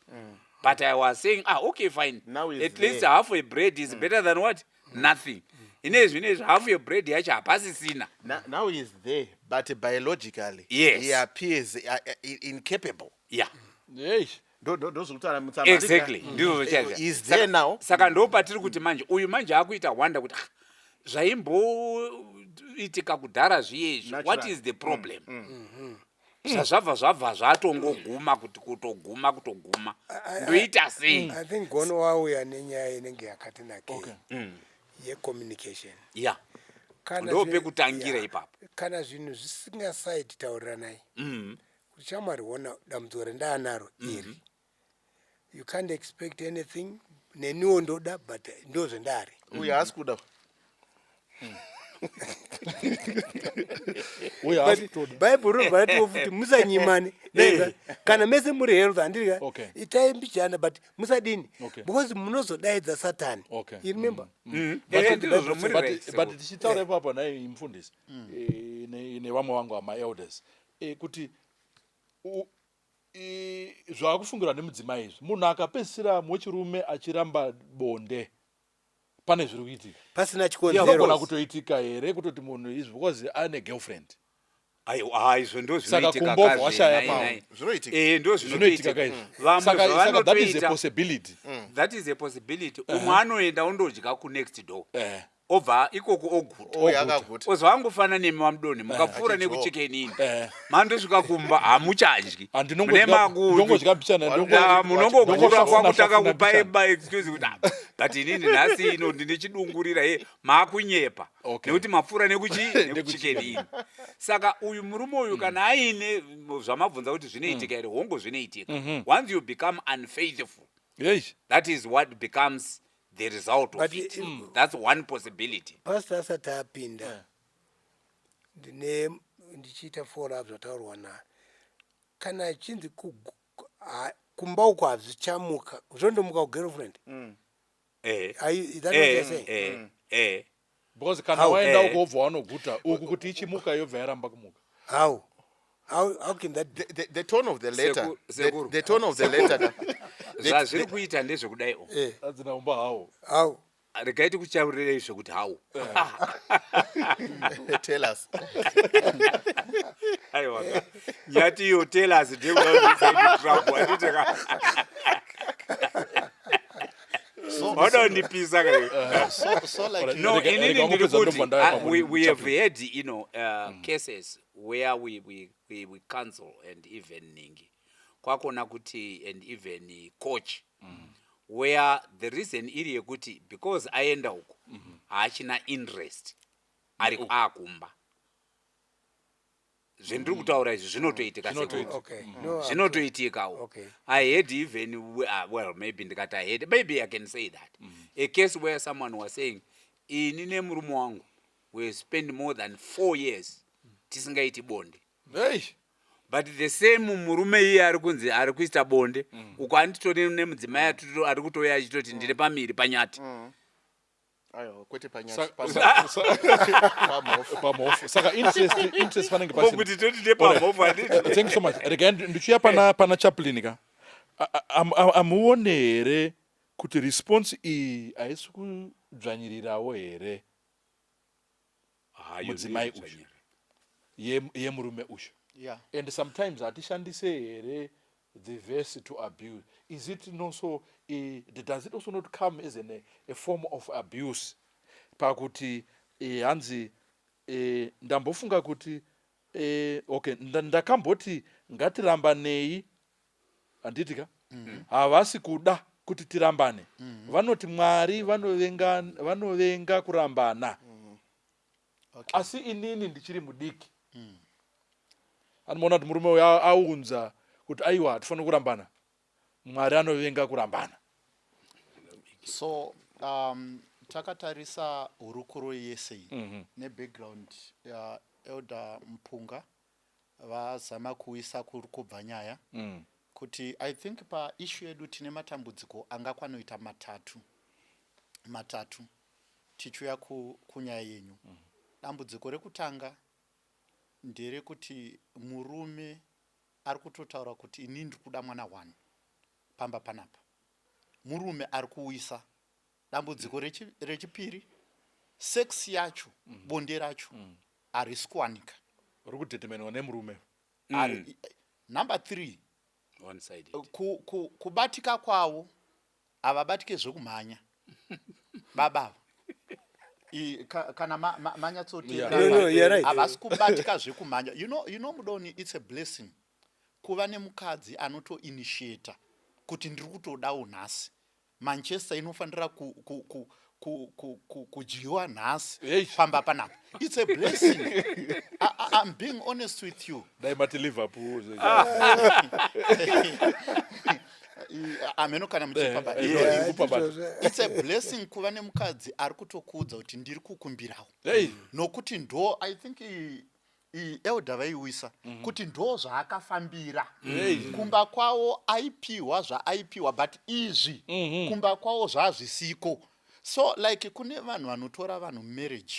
but I was saying, ah, okay, fine. Now he's At least there. half a bread is better than what? Nothing. Inezvi inezvi half a bread yacho hapasisina. Now he's there, but biologically he appears incapable. Hey. Ndozvekutaura mutsamba. Exactly, ndizvo chaizvo. He's there now. Saka ndo patiri kuti manje uyu manje akuita wonder kuti ah, zvaimboitika kudhara zviyezvi, what Natural. is the problem zvazvabva zvabva zvatongoguma kuti kutoguma kutoguma, ndoita sei? I think Gono wauya nenyaya inenge yakati nakei yecommunication. Kana Ndo pekutangira ipapo. Kana zvinhu zvisingasaiti, tauriranai kuti shamwari, ona dambudziko rendaanaro iri, you can't expect anything, neniwo ndoda, but ndo zvendari. Uyu haasi kuda. Uyu haasi kutoda. Bhaibheri rinobva ratiwo futi musanyimane. Kana mese muri health, handirika, itai mbijana, but musadini, because munozodaidza Satani. You remember? Ndizvo muri right, But sekuru. tichitaura ipapo nai mufundisi, nevamwe vangu amaelders, kuti zvakufungirwa nemudzimai izvi, munhu akapedzisira wechirume achiramba bonde, pane zviri kuitika. Pasina Zvinogona chikonzero. kutoitika here kutoti munhu izvi because ane girlfriend? Aiwa, izvo ndo Saka zvinoitika kumbobva kazve, washaya nai, pamwe. nai. Zvinoitika. Ndo Zvinoitika zvinotoitika. kaizvi. Vamwe Saka that is a zvavanotoita possibility. That is a possibility. Umwe anoenda ondodya kunext door. Obva ikoko oguta. Ouya akaguta. Ozwa angofana nemi vamudoni, mukapfuura Achidyowa. nekuChicken Inn, Eh. mandosvika kumba hamuchadyi. Handinongodya- Mune makutu. ndongodya mbichana, Ah, munongogura ndongosafuna- kwakutanga safuna kupa mbichana. eba excuse kuti ah, but inini nhasi ino ndine chidungurira ye maakunyepa nekuti mapfuura nekuChicken Inn. Saka uyu murume uyu kana aine zvamabvunza kuti zvinoitika here, hongo zvinoitika. Once you become unfaithful, that is what becomes the result of But it. That's one possibility. Pastor asati apinda, ndine ndichiita follow up zvataurwa na kana achinzi kumba uko hazvichamuka, zvondomuka kugirlfriend. Is that what you're saying? Eh. Because kana How? waenda Eh. uko wobva wanoguta uku, kuti ichimuka yobva yaramba kumuka. How can that be? The tone of the letter, Sekuru. the tone of the letter Zvazviri kuita ndezvekudai o. Adzina umba hawo. How? Regai tikuchaurirei zvekuti how. Tell us. Aiwa, nyati iyo tell us ndekuahanditi ka wada kundipisa ka. So like No, Rega- inini rega ndiri ungopedza, kuti ndobva ndaya pamwe we have chaplain. had cases where we counsel and even ningi kwakona kuti and even coach where the reason iri yekuti because aenda uko haachina interest, ari akumba. Zvendiri kutaura izvi zvinotoitika, sekuru. Zvinotoitika. Okay, no. Zvinotoitikawo. I had even well, maybe ndikati I had, maybe I can say that a case where someone was saying, ini nemurume wangu we spend more than 4 years tisingaiti bonde. Hey. But the same murume iye ari kunzi ari kuita bonde uko, anditori nemudzimai ari kutouya achitoti ndiri pamiri panyati. Aiwa, kwete panyati, pamhofu. Pamhofu. Saka interest panenge pasina. Kuti toti ndepamhofu, handiti? Thank you so much. Regai ndichiuya pana chaplain ka. Amuone here kuti response iyi haisi kudzvanyirirawo here Hayo, mudzimai ndiri uyu kudzvanyira. Yemurume uyu? Yeah. And sometimes hatishandise here the verse to abuse? Is it also does it also not come as a form of abuse pakuti hanzi ndambofunga kuti okay, ndakamboti ngatirambanei, handiti ka? Havasi kuda kuti tirambane. Vanoti Mwari vanovenga kurambana. Asi inini ndichiri mudiki. Anomaona kuti murume uyu aunza kuti aiwa, hatifaniri kurambana, Mwari anovenga kurambana. So takatarisa hurukuro yese iyi nebackground yaElder Mupunga, vazama kuisa kuri kubva nyaya kuti I think paissue yedu tine matambudziko angakwanoita matatu tichiuya kunyaya yenyu. Dambudziko rekutanga nderekuti murume ari kutotaura kuti ini ndiri kuda mwana one pamba panapa. Murume ari kuuyisa dambudziko rechipiri, sex yacho, bonde racho harisi kuwanika. Uri kudeterminwa nemurume. Number three, One sided. kubatika kwavo havabatike zvekumhanya babava. Kana manyatsoteerera, No, no, you're right. havasi kubatika zvekumhanya. You know mudoni, it's a blessing kuva nemukadzi anotoinitiata kuti ndiri kutodawo nhasi. Manchester inofanira kudyiwa nhasi Hey. pamba panapa. It's a blessing. I'm being honest with you. Dai mati Liverpool. Ameno kana muchipapa. Eh, Yeah, kupabata. ndizvozvo. It's a blessing kuva nemukadzi ari kutokuudza kuti ndiri kukumbirawo, Hey. nokuti ndo I think elder vaiwisa kuti ndo zvaakafambira. Hey. Kumba kwavo aipiwa zvaaipiwa, but izvi kumba kwavo zvazvisiko. So like kune vanhu vanotora vanhu marriage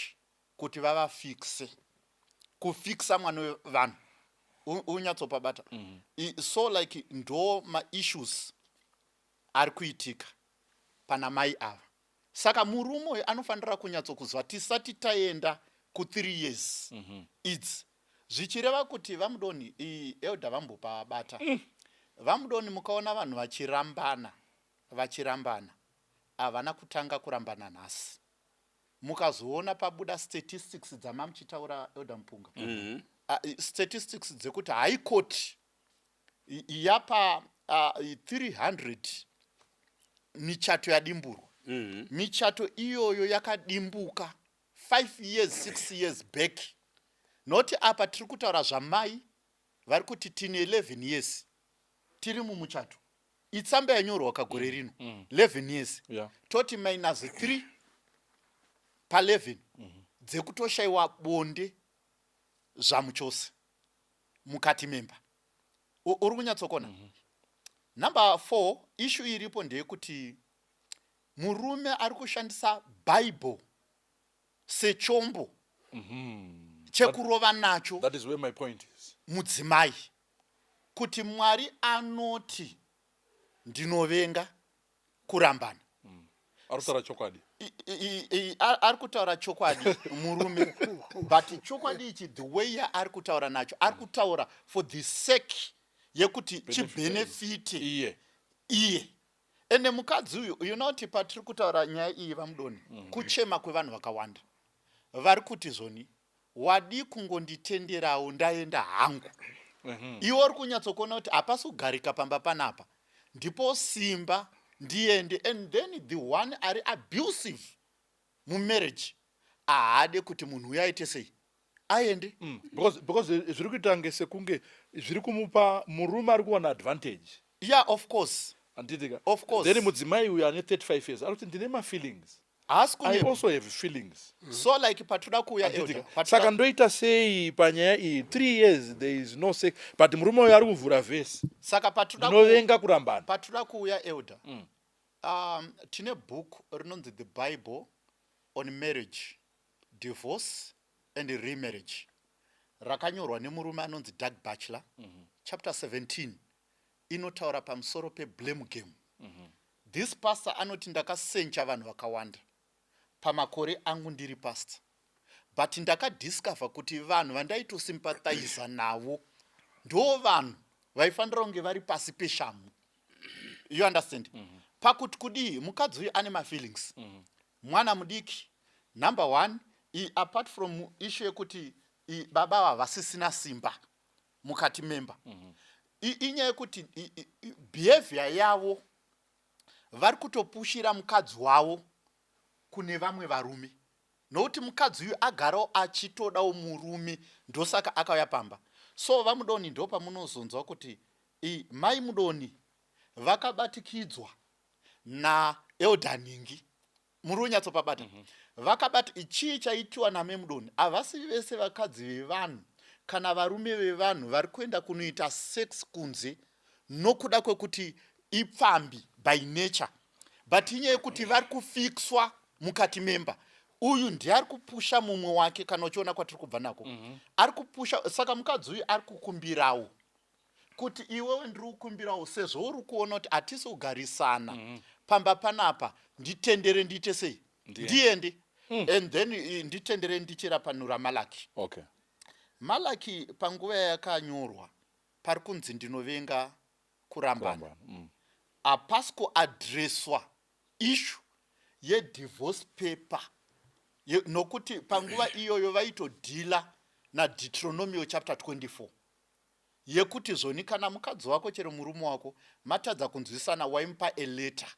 kuti vavafixe, kufixa mwana wevanhu. Unyatsopabata. So like ndo maissues ari kuitika pana mai ava. Saka murume uyu anofanira kunyatsokuziva tisati taenda ku3 years idzi, zvichireva kuti vamudoni, elder vambopabata, vamudoni, mukaona vanhu vachirambana, vachirambana, havana kutanga kurambana nhasi. Mukazoona pabuda statistics dzamamuchitaura, Elder Mupunga, statistics dzekuti High Court yapa 300 michato yadimburwa. Michato iyoyo yakadimbuka 5 years, 6 years back. Noti apa tiri kutaura zvamai vari kuti tine 11 years tiri mumuchato. Itsamba yanyorwa kagore rino, 11 years. Toti minus 3 pa11 dzekutoshayiwa bonde zvamuchose mukati memba. Uri kunyatsokona? Number 4 issue iripo ndeyekuti murume ari kushandisa Bible sechombo chekurova nacho That is where my point is. mudzimai, kuti Mwari anoti ndinovenga kurambana. Ari kutaura chokwadi. Ari kutaura chokwadi murume, but chokwadi ichi, the way yaari kutaura nacho, ari kutaura for the sake yekuti chibenefite iye. Iye. Ende mukadzi uyu, you know kuti patiri kutaura nyaya iyi, vaMudoni, kuchema kwevanhu vakawanda vari kuti zvoni wadi kungonditenderawo ndaenda hangu. Iwe uri kunyatsokuona kuti hapasi kugarika pamba panapa, ndipo simba ndiende. And then the one ari abusive mumarriage haade kuti munhu uyo aite sei, aende. Because zviri kuita nge sekunge zviri kumupa, murume ari kuwana advantage. Yeah, of course. Handitika? Of course. Then mudzimai uyu ane 35 years ari kuti ndine mafeelings. Haasi I kunyepa. also have feelings. So like patoda kuuya, Handitika? Elder, Saka ndoita sei panyaya iyi? 3 years there is no sex, but murume uyu ari kuvhura vhesi, Saka patoda ndinovenga kurambana. Patoda kuuya, Elder, tine book rinonzi The Bible on Marriage, Divorce and Remarriage, rakanyorwa nemurume anonzi Doug Batchelor. Chapter 17 inotaura pamusoro peblame game. This pastor anoti ndakasencha vanhu vakawanda pamakore angu ndiri pastor, but ndakadiscover kuti vanhu vandaitosympathiza navo ndo vanhu vaifanira kunge vari pasi peshamu. You understand? Pakuti kudii, mukadzi uyu ane mafeelings, mwana mudiki, number one. Apart from issue yekuti baba ava vasisina simba mukati memba, inyaya yekuti behavior yavo vari kutopushira mukadzi wavo kune vamwe varume, nokuti mukadzi uyu agarawo achitodawo murume, ndosaka akauya pamba. So vaMudoni, ndo pamunozonzwa kuti mai Mudoni vakabatikidzwa naElder Ningi. Muri unyatsopabata? Vakabata. Chii chaitiwa naMemudoni? Havasi vese vakadzi vevanhu kana varume vevanhu vari kuenda kunoita sex kunze nokuda kwekuti ipfambi by nature, but inyaya yekuti vari kufixwa mukati memba. Uyu ndiye ari kupusha mumwe wake. Kana uchiona kwatiri kubva nako, ari kupusha. Saka mukadzi uyu ari kukumbirawo kuti iwewe, ndiri kukumbirawo, sezvo uri kuona kuti hatisi kugarisana pamba panapa, nditendere ndiite sei? Ndiende. Ndiende. And then nditendere ndichirapanura Malaki. Malaki panguva yayakanyorwa pari kunzi ndinovenga kurambana. Kurambana. Hapasi kuadreswa issue yedivorce paper, nokuti panguva iyoyo vaitodhila naDeuteronomio chapter 24 yekuti zvoni kana mukadzi wako chero murume wako matadza kunzwisana, waimupa a letter.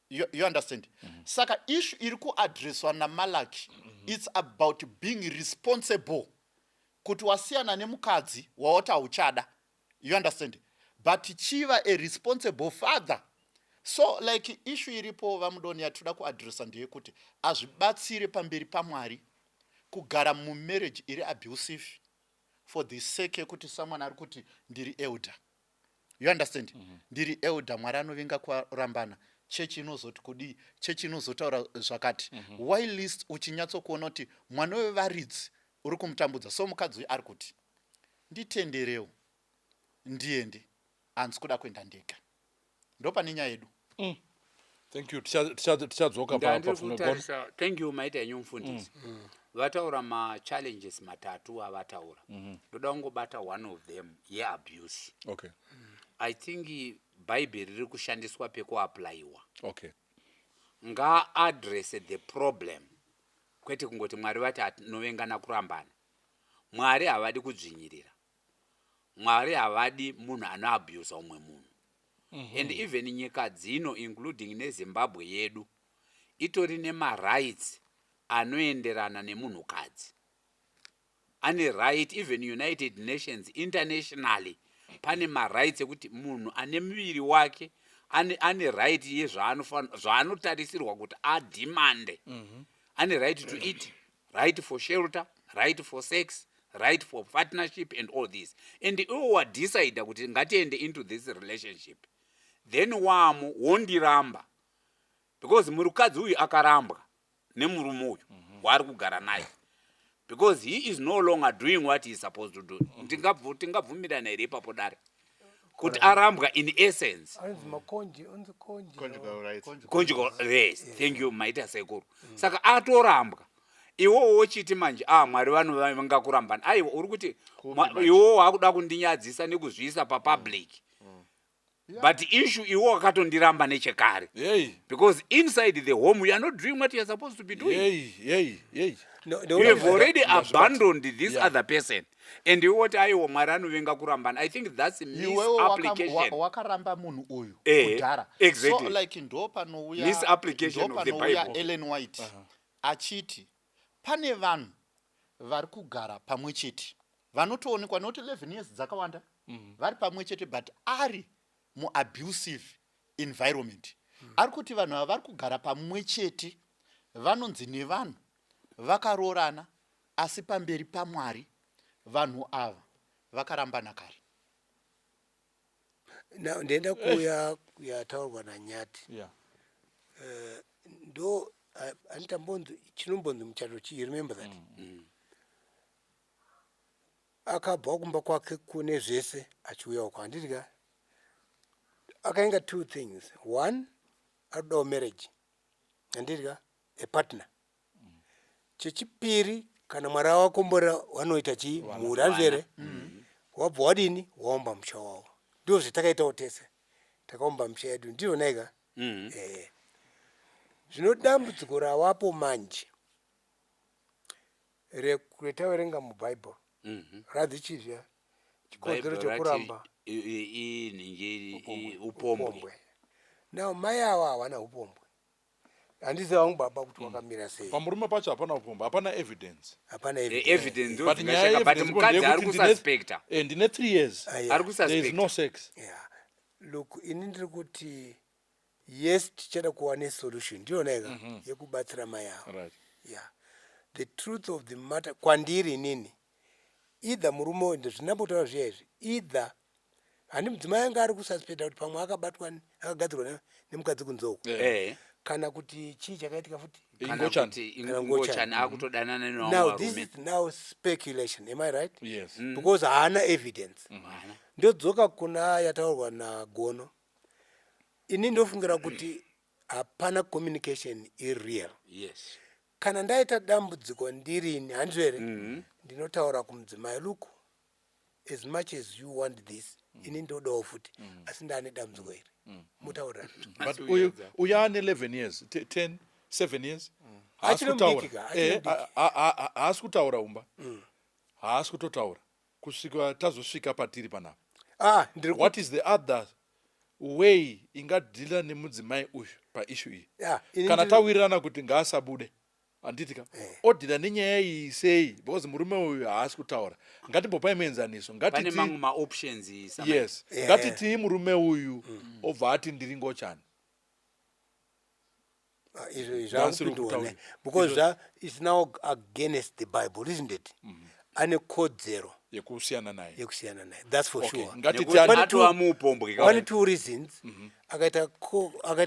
You understand? Saka issue iri kuadreswa naMalaki, it's about being responsible kuti wasiyana nemukadzi wawati hauchada. You understand? But chiva a responsible father. So like issue iripo, vaMudoni, yatoda kuadresa ndeyekuti hazvibatsire pamberi paMwari kugara mumarriage iri abusive for the sake yekuti someone ari kuti ndiri elder. You understand? Ndiri elder, Mwari anovenga kurambana, chechi inozoti kudii, chechi inozotaura zvakati, why least uchinyatsokuona kuti mwana wevaridzi uri kumutambudza. So mukadzi uyu ari kuti nditenderewo ndiende, handisi kuda kuenda ndega. Ndo pane nyaya yedu. Thank you. Tichadzoka Ndandiri pafunga gona. kutarisa. Thank you, maita henyu mufundisi. Vataura machallenges matatu avataura. Ndoda kungobata one of them, yeabuse. I think Bhaibheri riri kushandiswa pekuaplayiwa. Ngaaddresse the problem. Kwete kungoti Mwari vati anovengana kurambana. Mwari havadi kudzvinyirira. Mwari havadi munhu anoabusa umwe munhu. And even nyika dzino, including neZimbabwe yedu, itori nemarights anoenderana nemunhukadzi. Ane right, even United Nations, internationally pane marights ekuti munhu ane muviri wake ane right yezvaanotarisirwa kuti ademande. Ane right to eat, right for shelter, right for sex, right for partnership and all this. And iwo wadecida kuti ngatiende into this relationship, then wamo wondiramba, because murukadzi uyu akarambwa nemurume uyu waari kugara naye, because he is no longer doing what he is supposed to do. Tingabvumirana here ipapo, dare, kuti arambwa in essence? Anonzi makonji, onzi konji. Conjugal rights. Conjugal, yes, thank you, maita sekuru. Saka atorambwa, iwowo wochiti manje, a Mwari vanovenga kurambana. Aiwa, uri kuti Kupi manje? Iwowo wakuda kundinyadzisa nekuzviisa papublic, but issue iwo wakatondiramba nechekare, because inside the home you are not doing what you are supposed to be doing. Yei, yei, yei. No, You have already abandoned this other person and iwoti, "Aiwa, Mwari anovenga kurambana." I think that's Iwewe misapplication. wakaramba munhu uyu kudhara. So like ndo panouya Misapplication ndo of the panouya Bible. Ellen White achiti pane vanhu vari kugara pamwe chete, vanotoonekwa nekuti 11 years dzakawanda vari pamwe chete, but ari muabusive environment. Ari kuti vanhu ava vari kugara pamwe chete, vanonzi nevanhu vakaroorana, asi pamberi paMwari vanhu ava vakarambana kare. Now ndenda kuuya yataurwa naNyati. Ndo anitambonzi chinombonzi muchato chii? You remember that akabva kumba kwake kune zvese achiuya uko, handiti ka? Akainga two things: one, arikudawo marriage, handiti ka, a partner. Chechipiri, kana Mwari awakomborera, wanoita chii? Mhuri, handizvo here? Wabva wadini? Waumba musha wavo. Ndo zvatakaitawo tese, takaumba misha yedu, ndizvonaika? Zvino dambudziko ravapo manje retaverenga mubhaibheri radzi chizvia chikonzero Bible chekuramba. Rati, inhingi upombwe. Upombwe. Now mai ava havana upombwe. Handiziva vangu baba kuti wakamira sei. Pamurume pacho hapana upombwe, hapana evidence. Hapana evidence But ndo nyaya dzingashaka, but yeevidence mukadzi ndeyekuti ari kususpecta. Ndine 3 years. Ah, yeah. Ari There is no kususpecta. sex. Yeah. Look, ini ndiri kuti yes, tichada kuva nesolution, ndiyona yekubatsira mai ava. Yeah, the truth of the matter kwandiri inini, either murume uyu, ndozvinambotaura zviya izvi, either handi mudzimai anga ari kususpecta kuti pamwe akabatwa akagadzirwa nemukadzi kunze uku, kana kuti chii chakaitika futi? Kana Ingochani. kuti Kana ngochani ngochani. akutodanana Now nevamwe this varume. is now speculation, am I right? Yes. Because haana evidence. Haana. Ndodzoka kuna yataurwa naGono. Ini ndofungira kuti hapana communication ireal. Kana ndaita dambudziko ndirini, handizvo here? Ndinotaura kumudzimai, "Look, as much as you want this, ini ndodawo futi, asi ndaane dambudziko iri." Mutaurirana. But uyu ane 11 years, 10, 7 years, haasi Achiri kutaura. mudiki ka, achiri mudiki. Haasi kutaura umba, haasi kutotaura kusvika tazosvika patiri panapa. Ah, ndiri What is the other way ingadhila nemudzimai uyu paissue iyi? Yeah, ini Kana tawirirana kuti ngaasabude, handiti ka? Odhila nenyaya iyi sei? Because murume uyu haasi kutaura. Ngatimbopai muenzaniso. Pane Ngatiti mamwe maoptions. Yes. Ngatitii murume uyu obva ati, "Ndiri ngochani." Ah, izvo Ndasiri zvakupindwa kutaura. ne because is now against the Bible, isn't it? Ane kodzero yekusiyana naye. Yekusiyana naye, that's for sure. Ngatiti ane Atova muupombwe. Pane two reasons: akaita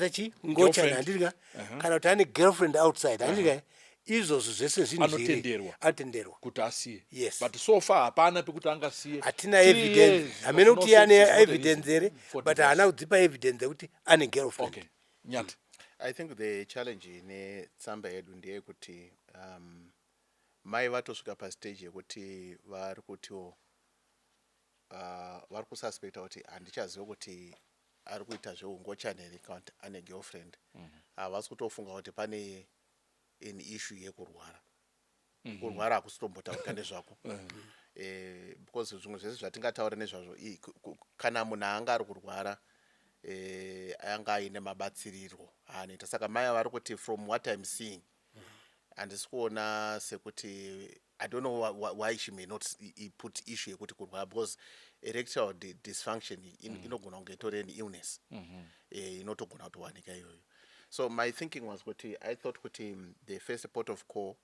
chi ngochani, Girlfriend. handiti ka? Kana kuti ane girlfriend outside, handiti ka? Izvozvo zvese zvinhu zviri Anotenderwa. Anotenderwa. Kuti asiye. Yes. But so far hapana pekuti angasiye. Hatina evidence. Hamene kuti ane evidence here, but haana kudzipa evidence yekuti ane girlfriend. Okay, Nyati. I think the challenge netsamba yedu ndeyekuti mai vatosvika pastage yekuti vari kutiwo vari kususpecta kuti handichaziva kuti ari kuita zveungochani here kana kuti ane girlfriend. Havasi kutofunga kuti pane An issue yekurwara, kurwara hakusi tombotaurika nezvako, because zvimwe zvese zvatingataura nezvazvo, kana munhu anga ari kurwara, anga aine mabatsirirwo aanoita. Saka mai vari kuti, from what I'm seeing, handisi kuona sekuti, I don't know why she may not put issue yekuti kurwara, because erectile dysfunction inogona kunge itori an illness, inotogona kutowanika iyoyo. So my thinking was kuti, I thought kuti the first port of call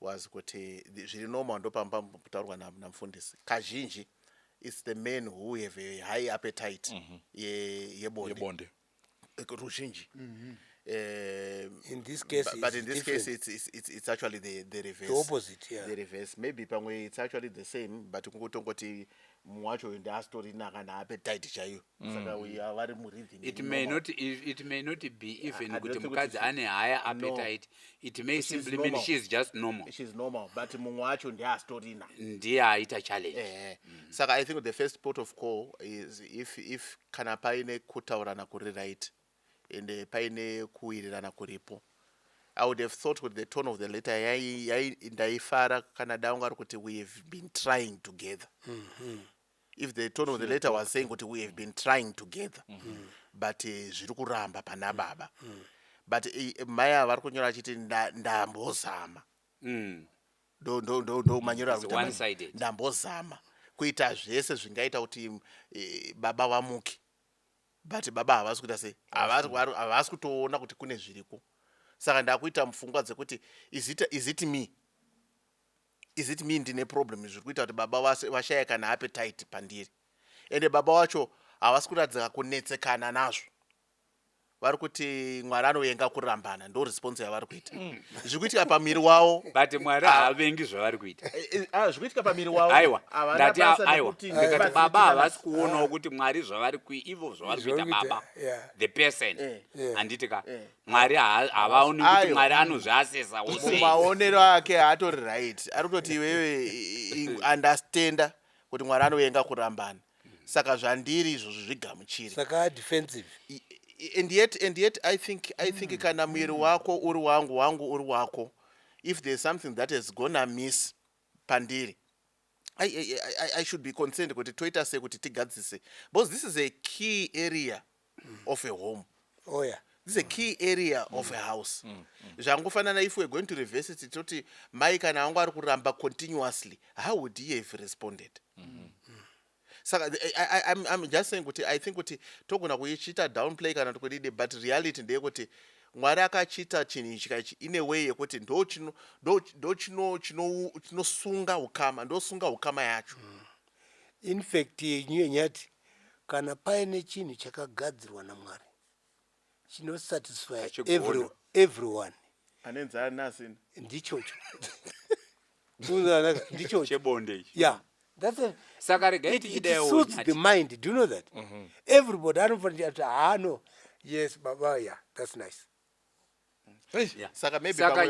was kuti zviri normal, ndopamba kutaurwa namufundisi, kazhinji it's the men who have a high appetite yebonde. Yebonde. Ruzhinji. In this case, but it's in this different. case it's actually the reverse. The opposite, yeah. The reverse. Maybe pamwe it's actually the same, but kungotongoti mumwe wacho uyu ndeasitorina kana appetite chaiyo, saka uyu vari murhythm. It may not, it may not be even I don't kuti think mukadzi ane higher appetite. It may She's simply mean normal. she is just normal. She's normal, but mumwe wacho ndeasitorina. Ndiye aita challenge. Saka I think the first port of call is if kana paine kutaurana kuri right and paine kuwirirana kuripo, I would have thought with the tone of the letter ndaifara kana daunga ari kuti, "We have been trying together." If the tone of the letter was saying kuti, "We have been trying together, but zviri kuramba pana baba," but mai ava vari kunyora achiti, "Ndambozama." Ndo manyoro ari It's kuita mai. One-sided. Ndambozama kuita zvese zvingaita kuti baba vamuke, but baba havasi kuita sei, havasi kutoona kuti kune zviriko. Saka ndakuita mupfungwa dzekuti, is it me, is it me ndine problem zviri kuita kuti baba vashaya kana appetite pandiri? Ende baba wacho havasi kuratidzika kunetsekana nazvo. Vari kuti Mwari anovenga kurambana, ndo response yavari kuita. Zviri kuitika pamiri wavo. But Mwari haavengi zvavari kuita. Zviri kuitika pamiri wavo. Aiwa. Havana Ndati basa aiwa, nekuti ndikati ndibatsirikana. baba havasi kuonawo kuti Mwari zvavari ivo zvavari kuita Zvavari kuita, baba, the person, handiti ka? Mwari havaoni kuti Aiwa. Mwari anozviasesawo sei. Mumaonero ake haatori right. Ari kutoti iwewe understanda kuti Mwari anovenga kurambana, saka zvandiri izvozvo zvigamuchire. Saka defensive. And yet I think kana muviri wako uri wangu, wangu uri wako, if there's something that has gone amiss pandiri, I should be concerned kuti toita sei kuti tigadzise, because this is a key area of a home. Oh yeah. This is a key area of a house. Zvangofanana, if we're going to reverse it, toti mai kana vangu ari kuramba continuously, how would he have responded? Saka I'm just saying kuti I think kuti togona kuichiita downplay kana kuti kudidi, but reality ndeyekuti Mwari akachiita chinhu ichi kaichi in a way yekuti ndo chinosunga ukama, ndosunga ukama yacho. In fact, yenyu yenyati, kana paine chinhu chakagadzirwa naMwari chinosatisfy Hachigona. Everyone, ane nzara neasina. Ndichocho. Unzanaka, ndichocho. Chebonde ichi. Yeah, that's a, Saka regai it tichidawo suits Nyati. the mind. Do you know that everybody anofanira kuti, "Ah, no, yes baba, yeah, that's nice." Yeah. Saka maybe Saka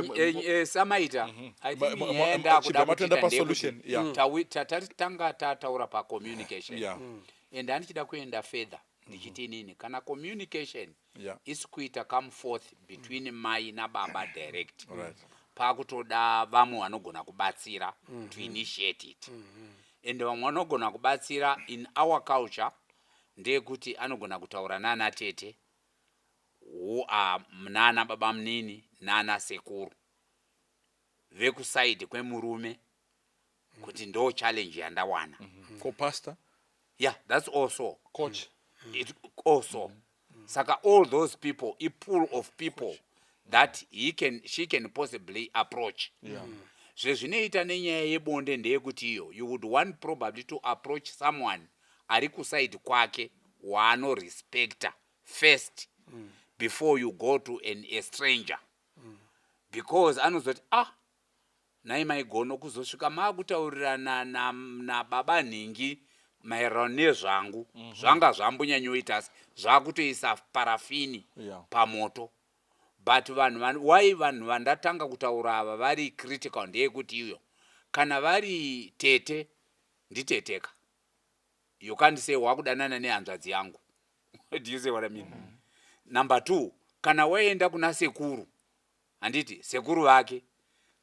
samaita, I think nyaya yandakuda Chibva matoenda kuita ndeyekuti pasolution, yeah. tanga tataura pacommunication, and handichida kuenda further, ndichiti inini kana communication isi kuita come forth between mai nababa direct, pakutoda vamwe vanogona kubatsira to initiate it. And vamwe vanogona kubatsira in our culture ndeyekuti anogona kutaura nana tete, who are nana baba munini nana sekuru vekusaidi kwemurume, kuti ndo challenge yandawana. Co-pastor. Yeah, that's also Coach. It also, saka all those people, a pool of people that he can she can possibly approach. Zvezvinoita nenyaya yebonde ndeyekuti iyo you would want probably to approach someone ari kusaidi kwake waanorespecta first before you go to a stranger, because anozoti, "Ah, nhai maigono, kuzosvika maakutaurirana nababa nhingi maererano nezvangu, zvanga zvambonyanyoita zvakutoisa parafini pamoto." But vanhu why vanhu vandatanga kutaura ava vari critical ndeyekuti iyo kana vari tete, nditeteka. You can't say wakudanana nehanzvadzi yangu. Do you see what I mean? Number two, kana waenda kuna sekuru. Handiti sekuru vake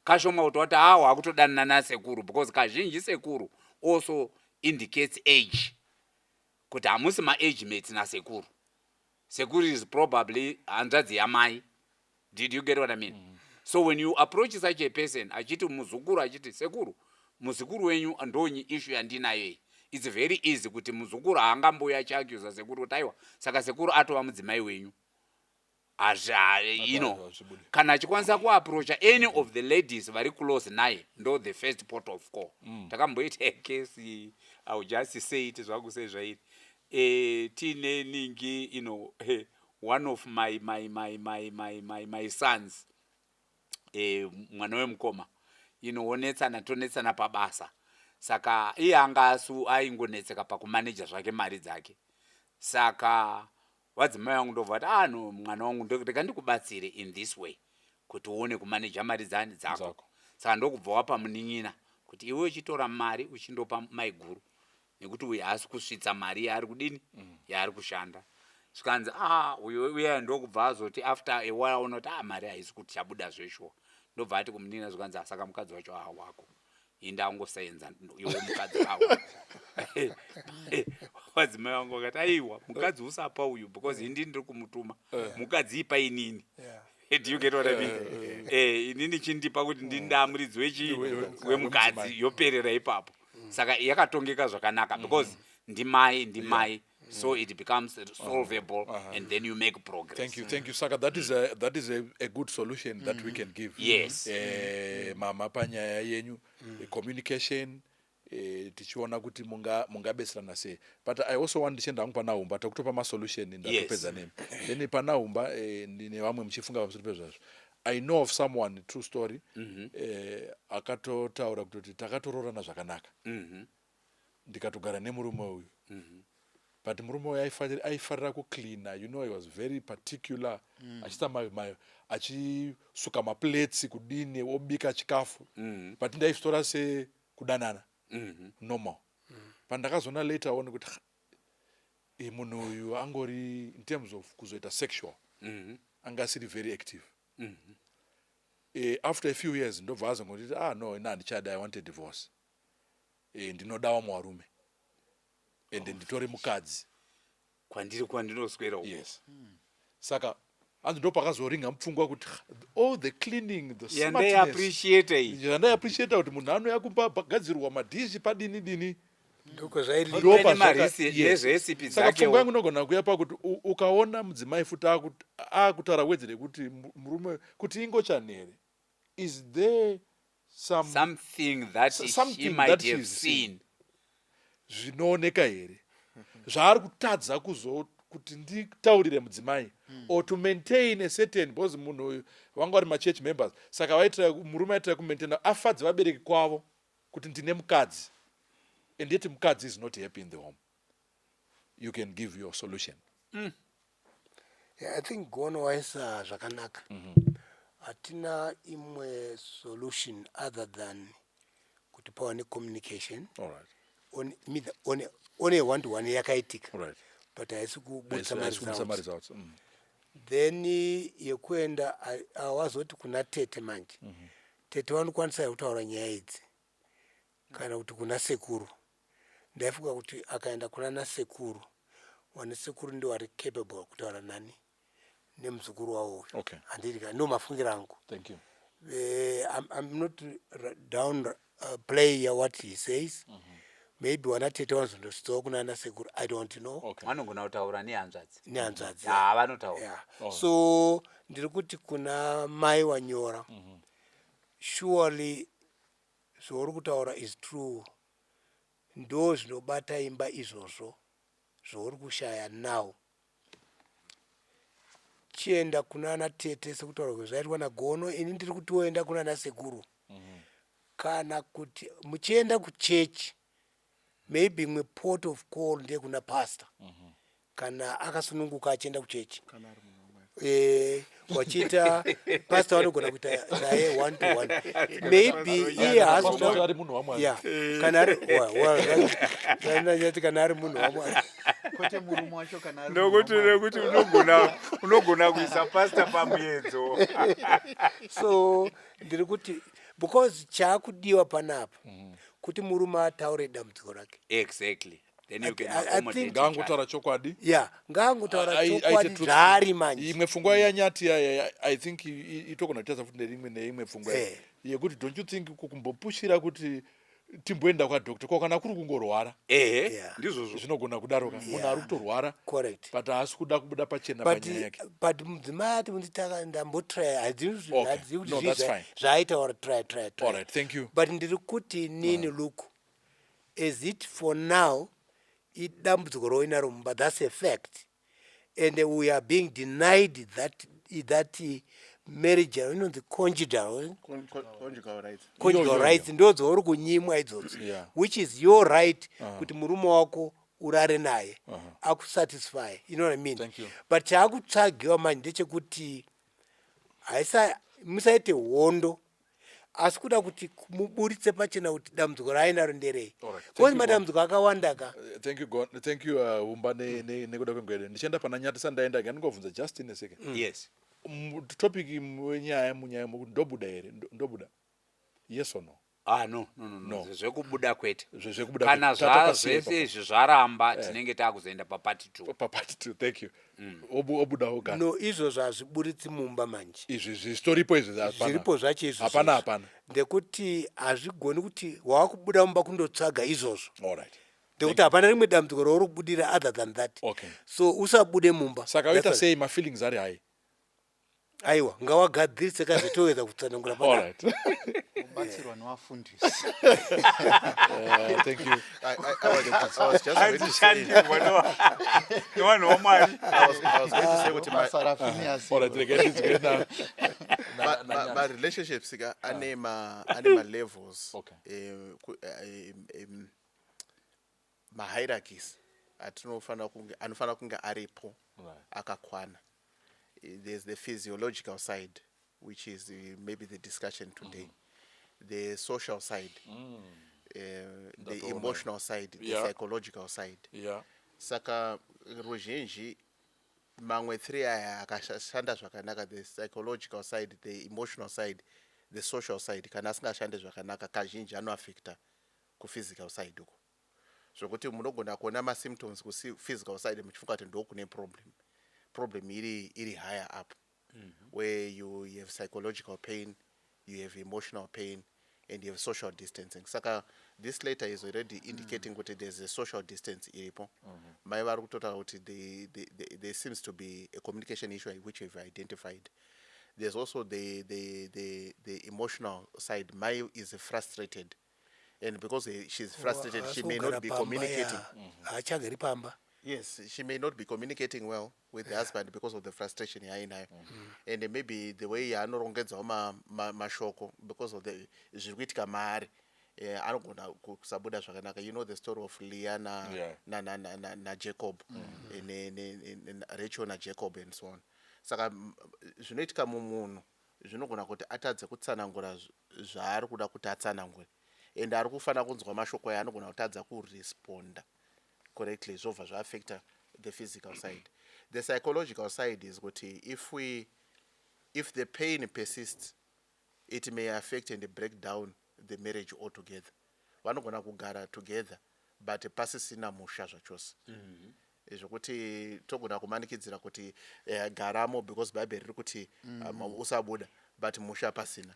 kashoma kuti wati awa akutodanana nasekuru, because kazhinji sekuru also indicates age, kuti hamusi maage mates nasekuru. Sekuru is probably hanzvadzi yamai. Did you get what I mean? So when you approach such a person achiti muzukuru, achiti sekuru, muzukuru wenyu ndonyi issue yandinayo iyi, it's very easy kuti muzukuru haangamboya achiaccusa sekuru kuti aiwa, saka sekuru atova mudzimai wenyu. Hazvi. Hazvibudi. Kana achikwanisa kuapproacha any of the ladies vari close naye, ndo the first port of call. Takamboita kesi, I will just say it zvangu sezvairi, tiine ningi, one of my sons, mwana wemukoma, onetsana, tonetsana pabasa. Saka iye anga asu aingonetseka pakumaneja zvake mari dzake. Saka vadzimai vangu ndobva vati, "Ah no, mwana wangu, rega ndikubatsire in this way kuti uone kumaneja mari dzani dzako." Dzako. Saka ndokubva wapa munin'ina kuti iwe uchitora mari uchindopa maiguru, nekuti uyu haasi kusvitsa mari yaari kudini, yaari kushanda. Zvikanzi, "Ah, uyu uya." Ndokubva azoti after a while aona kuti, ah, mari haisi kuti chabuda zveshuwa, ndobva ati kumunin'ina, zvikanzi, "Ah, saka mukadzi wacho ah wako, indangosenza iwo mukadzi awa." Vadzimai vangu vakati, "Aiwa, mukadzi usapa uyu, because indini ndiri kumutuma. Mukadzi ipa inini." Do you get what I mean? Inini chindipa kuti ndini ndamuridzi wechi wemukadzi, yoperera ipapo. Saka yakatongeka zvakanaka because ndimai, ndimai, so it becomes solvable and then you make progress. Thank you, thank you. Saka that is a good solution that we can give. Yes. Mama, panyaya yenyu, communication, tichiona kuti mungabetserana sei. But I also want, ndichienda hangu pana Humba, takutopa masolution, ndatopedza nemi. Then pana Humba, nevamwe muchifunga pamusoro pezvazvo, I know of someone, true story, akatotaura kutoti takatoroorana zvakanaka, ndikatogara nemurume uyu, but murume uyu aifarira kucleana. He was very particular, achiita achisuka maplates, kudini, obika chikafu, but ndaizvitora sekudanana, normal. Pandakazoona later on kuti, "Ha, munhu uyu angori, in terms of kuzoita sexual, anga asiri very active." After a few years ndobva azongonditi, "Ah no, ina handichada, I want a divorce. Ndinodawo muvarume ende nditore mukadzi." Kwandiri kwandinoswera uko. Yes. Saka hanzi ndo pakazoringa mupfungwa kuti, "Ha, all the cleaning, the smartness yandaiappreciata iyi." Yandaiappreciata kuti munhu anouya kumba, pagadzirwa madhishi, padini dini. Ndoko zvairi. Ndo Pane yes. nezverecipe Saka pfungwa dzakewo. yangu inogona kuya pakuti ukaona mudzimai futi akutaura wedzi rekuti murume kuti ingochani here, is there some, something that she something might that have she's seen. seen. Zvinooneka here zvaari kutadza kuzo kuti nditaurire mudzimai or to maintain a certain, because munhu uyu vanga vari machurch members, saka vaitira murume aitira kumaintaina afadze vabereki kwavo kuti ndine mukadzi, and yet mukadzi is not happy in the home. You can give your solution. Yeah, I think Gono waisa zvakanaka. Hatina imwe solution other than kuti pava necommunication all right on a one to one yakaitika, all right but haisi kubudisa Haisi kubudisa maresults. maresults. Then yekuenda awazoti kuna tete manje, tete vanokwanisa kutaura nyaya idzi, kana kuti kuna sekuru. Ndaifunga kuti akaenda kuna nasekuru, wane sekuru ndio vari capable kutaura nani, nemuzukuru wavo uyu. Handiri ka, ndo mafungiro angu. Thank you. I'm not down play what he says. Maybe wana tete vanozondosvitsawo kuna nasekuru, I don't know. Vanogona kutaura nehanzvadzi. Nehanzvadzi. Ha, vanotaura. Yeah. Oh. So ndiri kuti kuna mai wanyora, surely zvauri kutaura is true, ndo zvinobata imba izvozvo zvauri kushaya now. Chienda kuna ana tete sekutaura kwezvaitwa naGono. Ini ndiri kutiwoenda kuna nasekuru, kana kuti muchienda kuchechi, maybe imwe port of call ndeyekuna pastor, kana akasununguka achienda kuchechi. Wachiita pastor vanogona kuita naye one to one. Maybe iye haasi Pastor ari munhu waMwari. Yeah, kana ari well, well, ndanyati kana ari munhu waMwari. Kwete murume wacho kana ari Nokuti munhu waMwari. nekuti unogona kuisa pastor pamuedzo. So ndiri kuti because chaakudiwa panapa kuti murume ataure dambudziko rake. Exactly, then you can I accommodate think- each other. Ngaangotaura chokwadi. Ya, ngaangotaura Aite chokwadi truthful. zvaari manje. Imwe pfungwa yanyati yaya, I think itogona kutadza futi nerimwe neimwe pfungwa yekuti don't you think kumbopushira kuti timboenda kwadoctor ko kana kuri kungorwara? Ehe. Ndizvozvo. Zvinogona kudaro ka, munhu ari kutorwara Correct. but haasi kuda kubuda pachena But panyaya yake. But mudzimai ati munditaka ndambotry, hadzivi kuti No, zvii that's fine. zvaaitaura, try, try, try. All right, thank you. But ndiri kuti nini, look, as it for now, idambudziko roinaro mumba, that's a fact, and we are being denied that marriage inonzi conjugal Conjugal rights. Conjugal Iyo, iyo, rights ndo dzauri kunyimwa idzodzo, which is your right, kuti murume wako urare naye akusatisfy, you know what I mean? Thank you. But chaakutsvagiwa manje ndechekuti haisa musaite hondo, asi kuda kuti muburitse pachena kuti dambudziko raainaro nderei, All right. Thank because you, madambudziko akawanda ka. Thank you, God. Thank you, Umba, nekuda kwengwere. Ndichienda pana Nyati sandaenda, ngandingobvunza just in a second. Yes. Topic wenyaya munyaya mokuti ndobuda here, ndobuda, yes or no? Ah, no. No. Zvekubuda kwete. Zvekubuda Kana kwete. Takasiya zvese ipapo. izvi zvaramba, tinenge taakuzoenda papart two. Papart two, thank you. Obuda ogara. No, izvozvo hazviburitsi mumba manje. Izvi zvitoripo izvi, hapana. Zviripo zvacho izvo. Hapana, hapana. Ndekuti hazvigoni kuti wakubuda mumba kundotsvaga izvozvo, All right. ndekuti hapana rimwe dambudziko rauri kubudira other than that. So usabude mumba. Saka oita That's all. sei mafeelings ari hai? Aiwa, ngawagadzirise kazvetowedza kutsanangura All panapa. right. Kubatsirwa nevafundisi. Thank you. I was just going to say, Handishandirwa nevanhu vaMwari. I was going to say kuti Basa raFinias. All right, regai ndinzwe ma relationships ka ane ma levels, ma hierarchies atinofanira kunge anofanira kunge aripo akakwana. There's the physiological side, which is maybe the discussion today, the social side, the Ndatoona. emotional side, the psychological side. Saka ruzhinji mamwe three aya akashanda zvakanaka, the psychological side, the emotional side, the social side, kana asingashande zvakanaka, kazhinji anoafecta kuphysical side uko, zvokuti munogona kuona masymptoms kuphysical side muchifunga kuti ndokune problem, problem iri higher up, where you have psychological pain, you have emotional pain and you have social distancing. Saka this letter is already indicating kuti there's a social distance iripo. Mai vari kutotaura kuti there seems to be a communication issue which we've identified. There's also the emotional side. Mai is frustrated, and because she's frustrated, she may not be communicating. Haachagari pamba. Yes, she may not be communicating well with the husband because of the frustration yaainayo, and maybe the way yaanorongedzawo mashoko because of the zviri kuitika maari, anogona kusabuda zvakanaka. You know the story of Leah na, na Jacob, Rachel naJacob and so on. Saka zvinoitika mumunhu zvinogona kuti atadze kutsanangura zvaari kuda kuti atsanangure, and ari kufanira kunzwa mashoko aya anogona kutadza kuresponda correctly, zvobva zvaafecta the physical side. The psychological side is kuti if the pain persists, it may affect and break down the marriage altogether. Vanogona kugara together but pasisina musha zvachose, zvokuti togona kumanikidzira kuti garamo because Bhaibheri riri kuti usabuda, but musha pasina.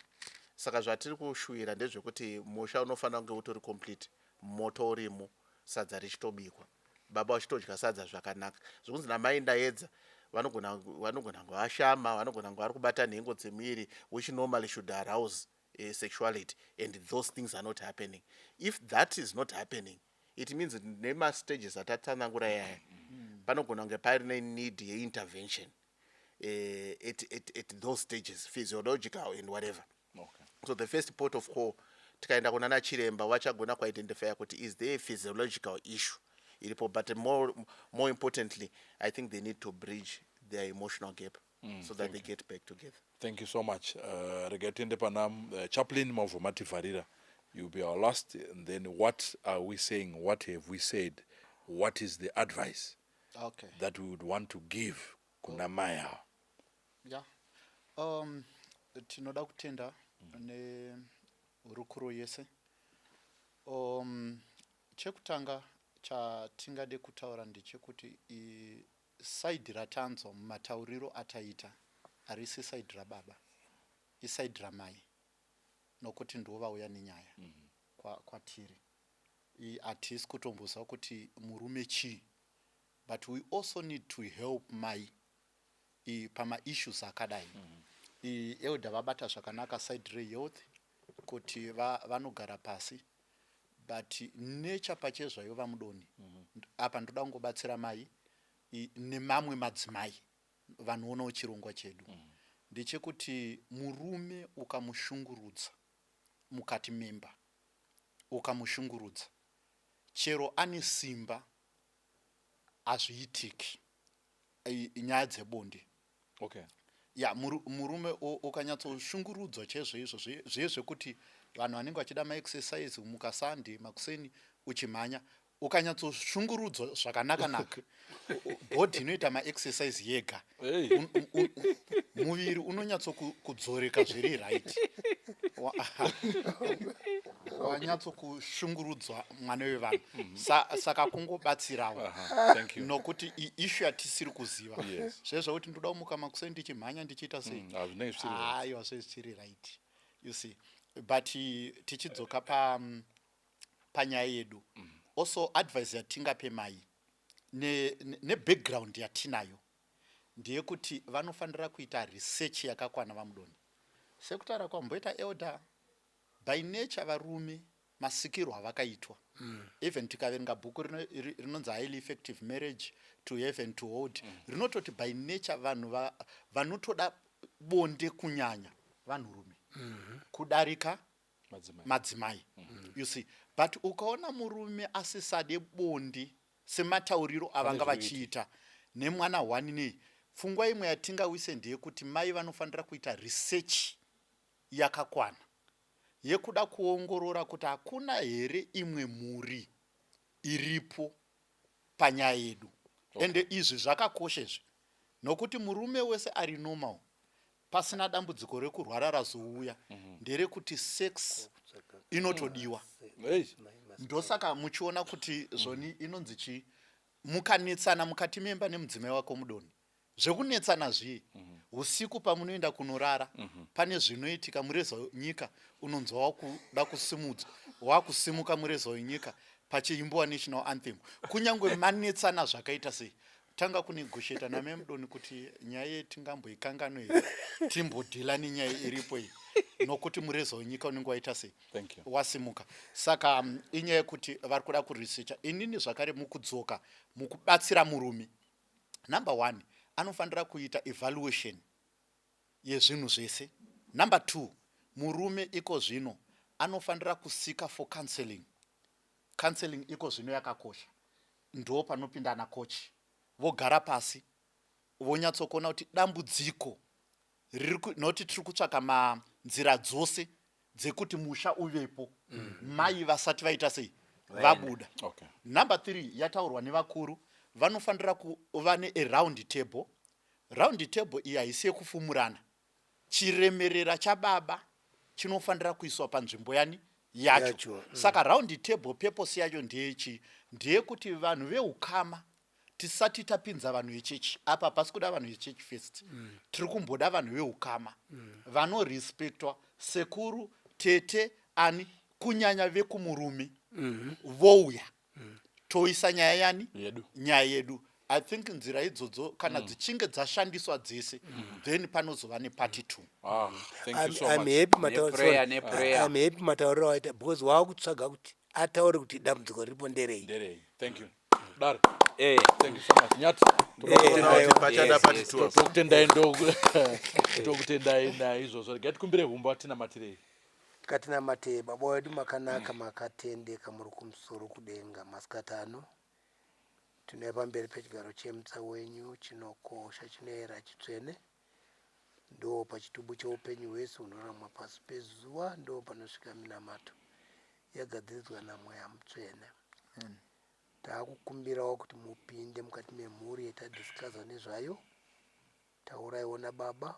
Saka zvatiri kushuwira ndezvekuti musha unofanira kunge utori complete, moto urimo, sadza richitobikwa, baba vachitodya sadza zvakanaka. Zvokunzi namai ndaedza, vanogona kunge vashama, vanogona kunge vari kubata nhengo dzemuviri, which normally should arouse sexuality, and those things are not happening. If that is not happening, it means nemastages atatsanangura yaya, panogona kunge paine need yeintervention at those stages, physiological and whatever. So the first port of call, tikaenda kuna nachiremba, vachagona kuidentifya kuti is there a physiological issue iripo. But more importantly, I think they need to bridge their emotional gap so that they get back together. Thank you so much. Regai tiende pana Chaplain Mavhomativharira. You'll be our last, and then what are we saying? What have we said? What is the advice? Okay. That we would want to give kuna mai ava. Yeah. Tinoda kutenda nehurukuro yese. Chekutanga chatingade kutaura ndechekuti side ratanzwa mumatauriro ataita harisi side rababa, iside ramai, nokuti ndo vauya nenyaya kwatiri. Hatisi kutomboziva kuti murume chii, but we also need to help mai pamaissues akadai. Elder vabata zvakanaka side rehealth kuti vanogara pasi, but nature pachezvayo, vamudoni, apa ndoda kungobatsira mai nemamwe madzimai vanoonawo chirongwa chedu, ndechekuti murume ukamushungurudza mukati memba, ukamushungurudza, chero ane simba, hazviitiki nyaya dzebonde. Ya, murume ukanyatsoshungurudzwa chaizvo izvo, zviye zvekuti vanhu vanenge vachida maexercise, muka Sunday makuseni uchimhanya, ukanyatsoshungurudzwa zvakanaka-naka, body inoita maexercise yega. Hey. Muviri unonyatsokudzoreka zviri right. Wanyatsokushungurudzwa mwana wevanhu. Saka kungobatsirawo Aha, thank you. nokuti issue yatisiri kuziva, zvezvakuti ndoda kumuka makuseni ndichimhanya, ndichiita sei, Hazvinenge zvisiri. Aiwa, zvezvichiri right, you see. But tichidzoka pa panyaya yedu, also advice yatingape mai nebackground yatinayo ndeyekuti vanofanira kuita research yakakwana, vamudoni, sekutaura kwamboita elder. By nature varume masikirwo avakaitwa, even tikaverenga bhuku rinonzi Highly Effective Marriage, To Have and to Hold, rinototi by nature vanhu vanotoda bonde kunyanya vanhurume kudarika madzimai. Madzimai, you see. But ukaona murume asisade bonde sematauriro avanga vachiita nemwana one nei, pfungwa imwe yatingawise ndeyekuti mai vanofanira kuita research yakakwana yekuda kuongorora kuti hakuna here imwe mhuri iripo panyaya yedu. Ende izvi zvakakosha izvi, nokuti murume wese ari normal, pasina dambudziko rekurwara razouya, nderekuti sex inotodiwa. Hey. Ndosaka muchiona kuti zvoni inonzi chii, mukanetsana mukati memba nemudzimai wako, mudoni, zvekunetsana zvii, usiku pamunoenda kunorara pane zvinoitika. Mureza wenyika unonzwa wakuda kusimudzwa, wakusimuka mureza wenyika pachiimbiwa national anthem. Kunyange manetsana zvakaita sei, tanga kunegotiata namemudoni kuti nyaya yetingamboikangano here, timbodhila nenyaya iripo iyi, nokuti mureza wenyika unenge waita sei? Thank you. Wasimuka. Saka inyaya yekuti vari kuda kuresearcha. Inini zvakare, mukudzoka mukubatsira murume, number one, anofanira kuita evaluation yezvinhu zvese. Number two, murume iko zvino anofanira kuseeka for counseling. Counseling iko zvino yakakosha. Ndo panopinda ana coach, vogara pasi, vonyatsokuona kuti dambudziko nokuti tiri kutsvaka manzira dzose dzekuti musha uvepo, mai vasati vaita sei, vabuda. Number three yataurwa nevakuru, vanofanira kuva nearound table. Round table iyi haisi yekufumurana. Chiremerera chababa chinofanira kuiswa panzvimbo yani yacho. Yacho. Saka round table purpose yacho ndeyechi? Ndeyekuti vanhu veukama, tisati tapinza vanhu vechechi apa, pasi kuda vanhu vechechi first. Tiri kumboda vanhu veukama vanorespectwa, sekuru, tete, ani, kunyanya vekumurume, vouya, toisa nyaya yani? Yedu. Nyaya yedu. I think nzira idzodzo kana dzichinge dzashandiswa dzese, then panozova nepart two. Ah, thank you so I'm much. happy Neprayer, sorry. neprayer. I'm happy matauriro awaita, because waakutsvaga kuti ataure kuti dambudziko riripo nderei. Nderei. Thank you. Dare. Eh. Thank you so much. Nyati. Kuti pachada Yes, part yes, two. Tokutendai, tokutendai naizvozvo. Regai tikumbire humba, tinamatirei. Ngatinamate. Baba wedu makanaka, makatendeka, muri kumusoro kudenga, masikati ano tinouya pamberi pechigaro chemutsa wenyu chinokosha, chinoera, chitsvene. Ndo pachitubu cheupenyu hwese hunoramwa pasi pezuva, ndo panosvika minamato yagadziridzwa naMweya Mutsvene. Taakukumbirawo kuti mupinde mukati memhuri yatadiscussa nezvayo. Tauraiwo nababa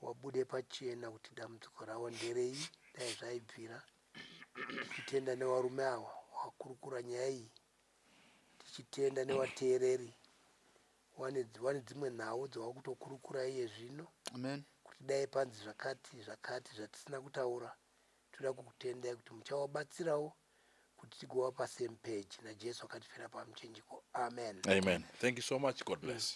wabude pachena kuti dambudziko ravo nderei, dai zvaibvira. Tichitenda nevarume ava wakurukura nyaya iyi, tichitenda nevateereri wane dzimwe nhau dzawakutokurukura iye zvino. Amen. Kuti dai panzi zvakati zvakati zvatisina kutaura, toda kukutendai kuti muchavabatsirawo kuti tigova pasame page naJesu akatifira pamuchinjiko. Amen. Amen. Thank you so much. God bless.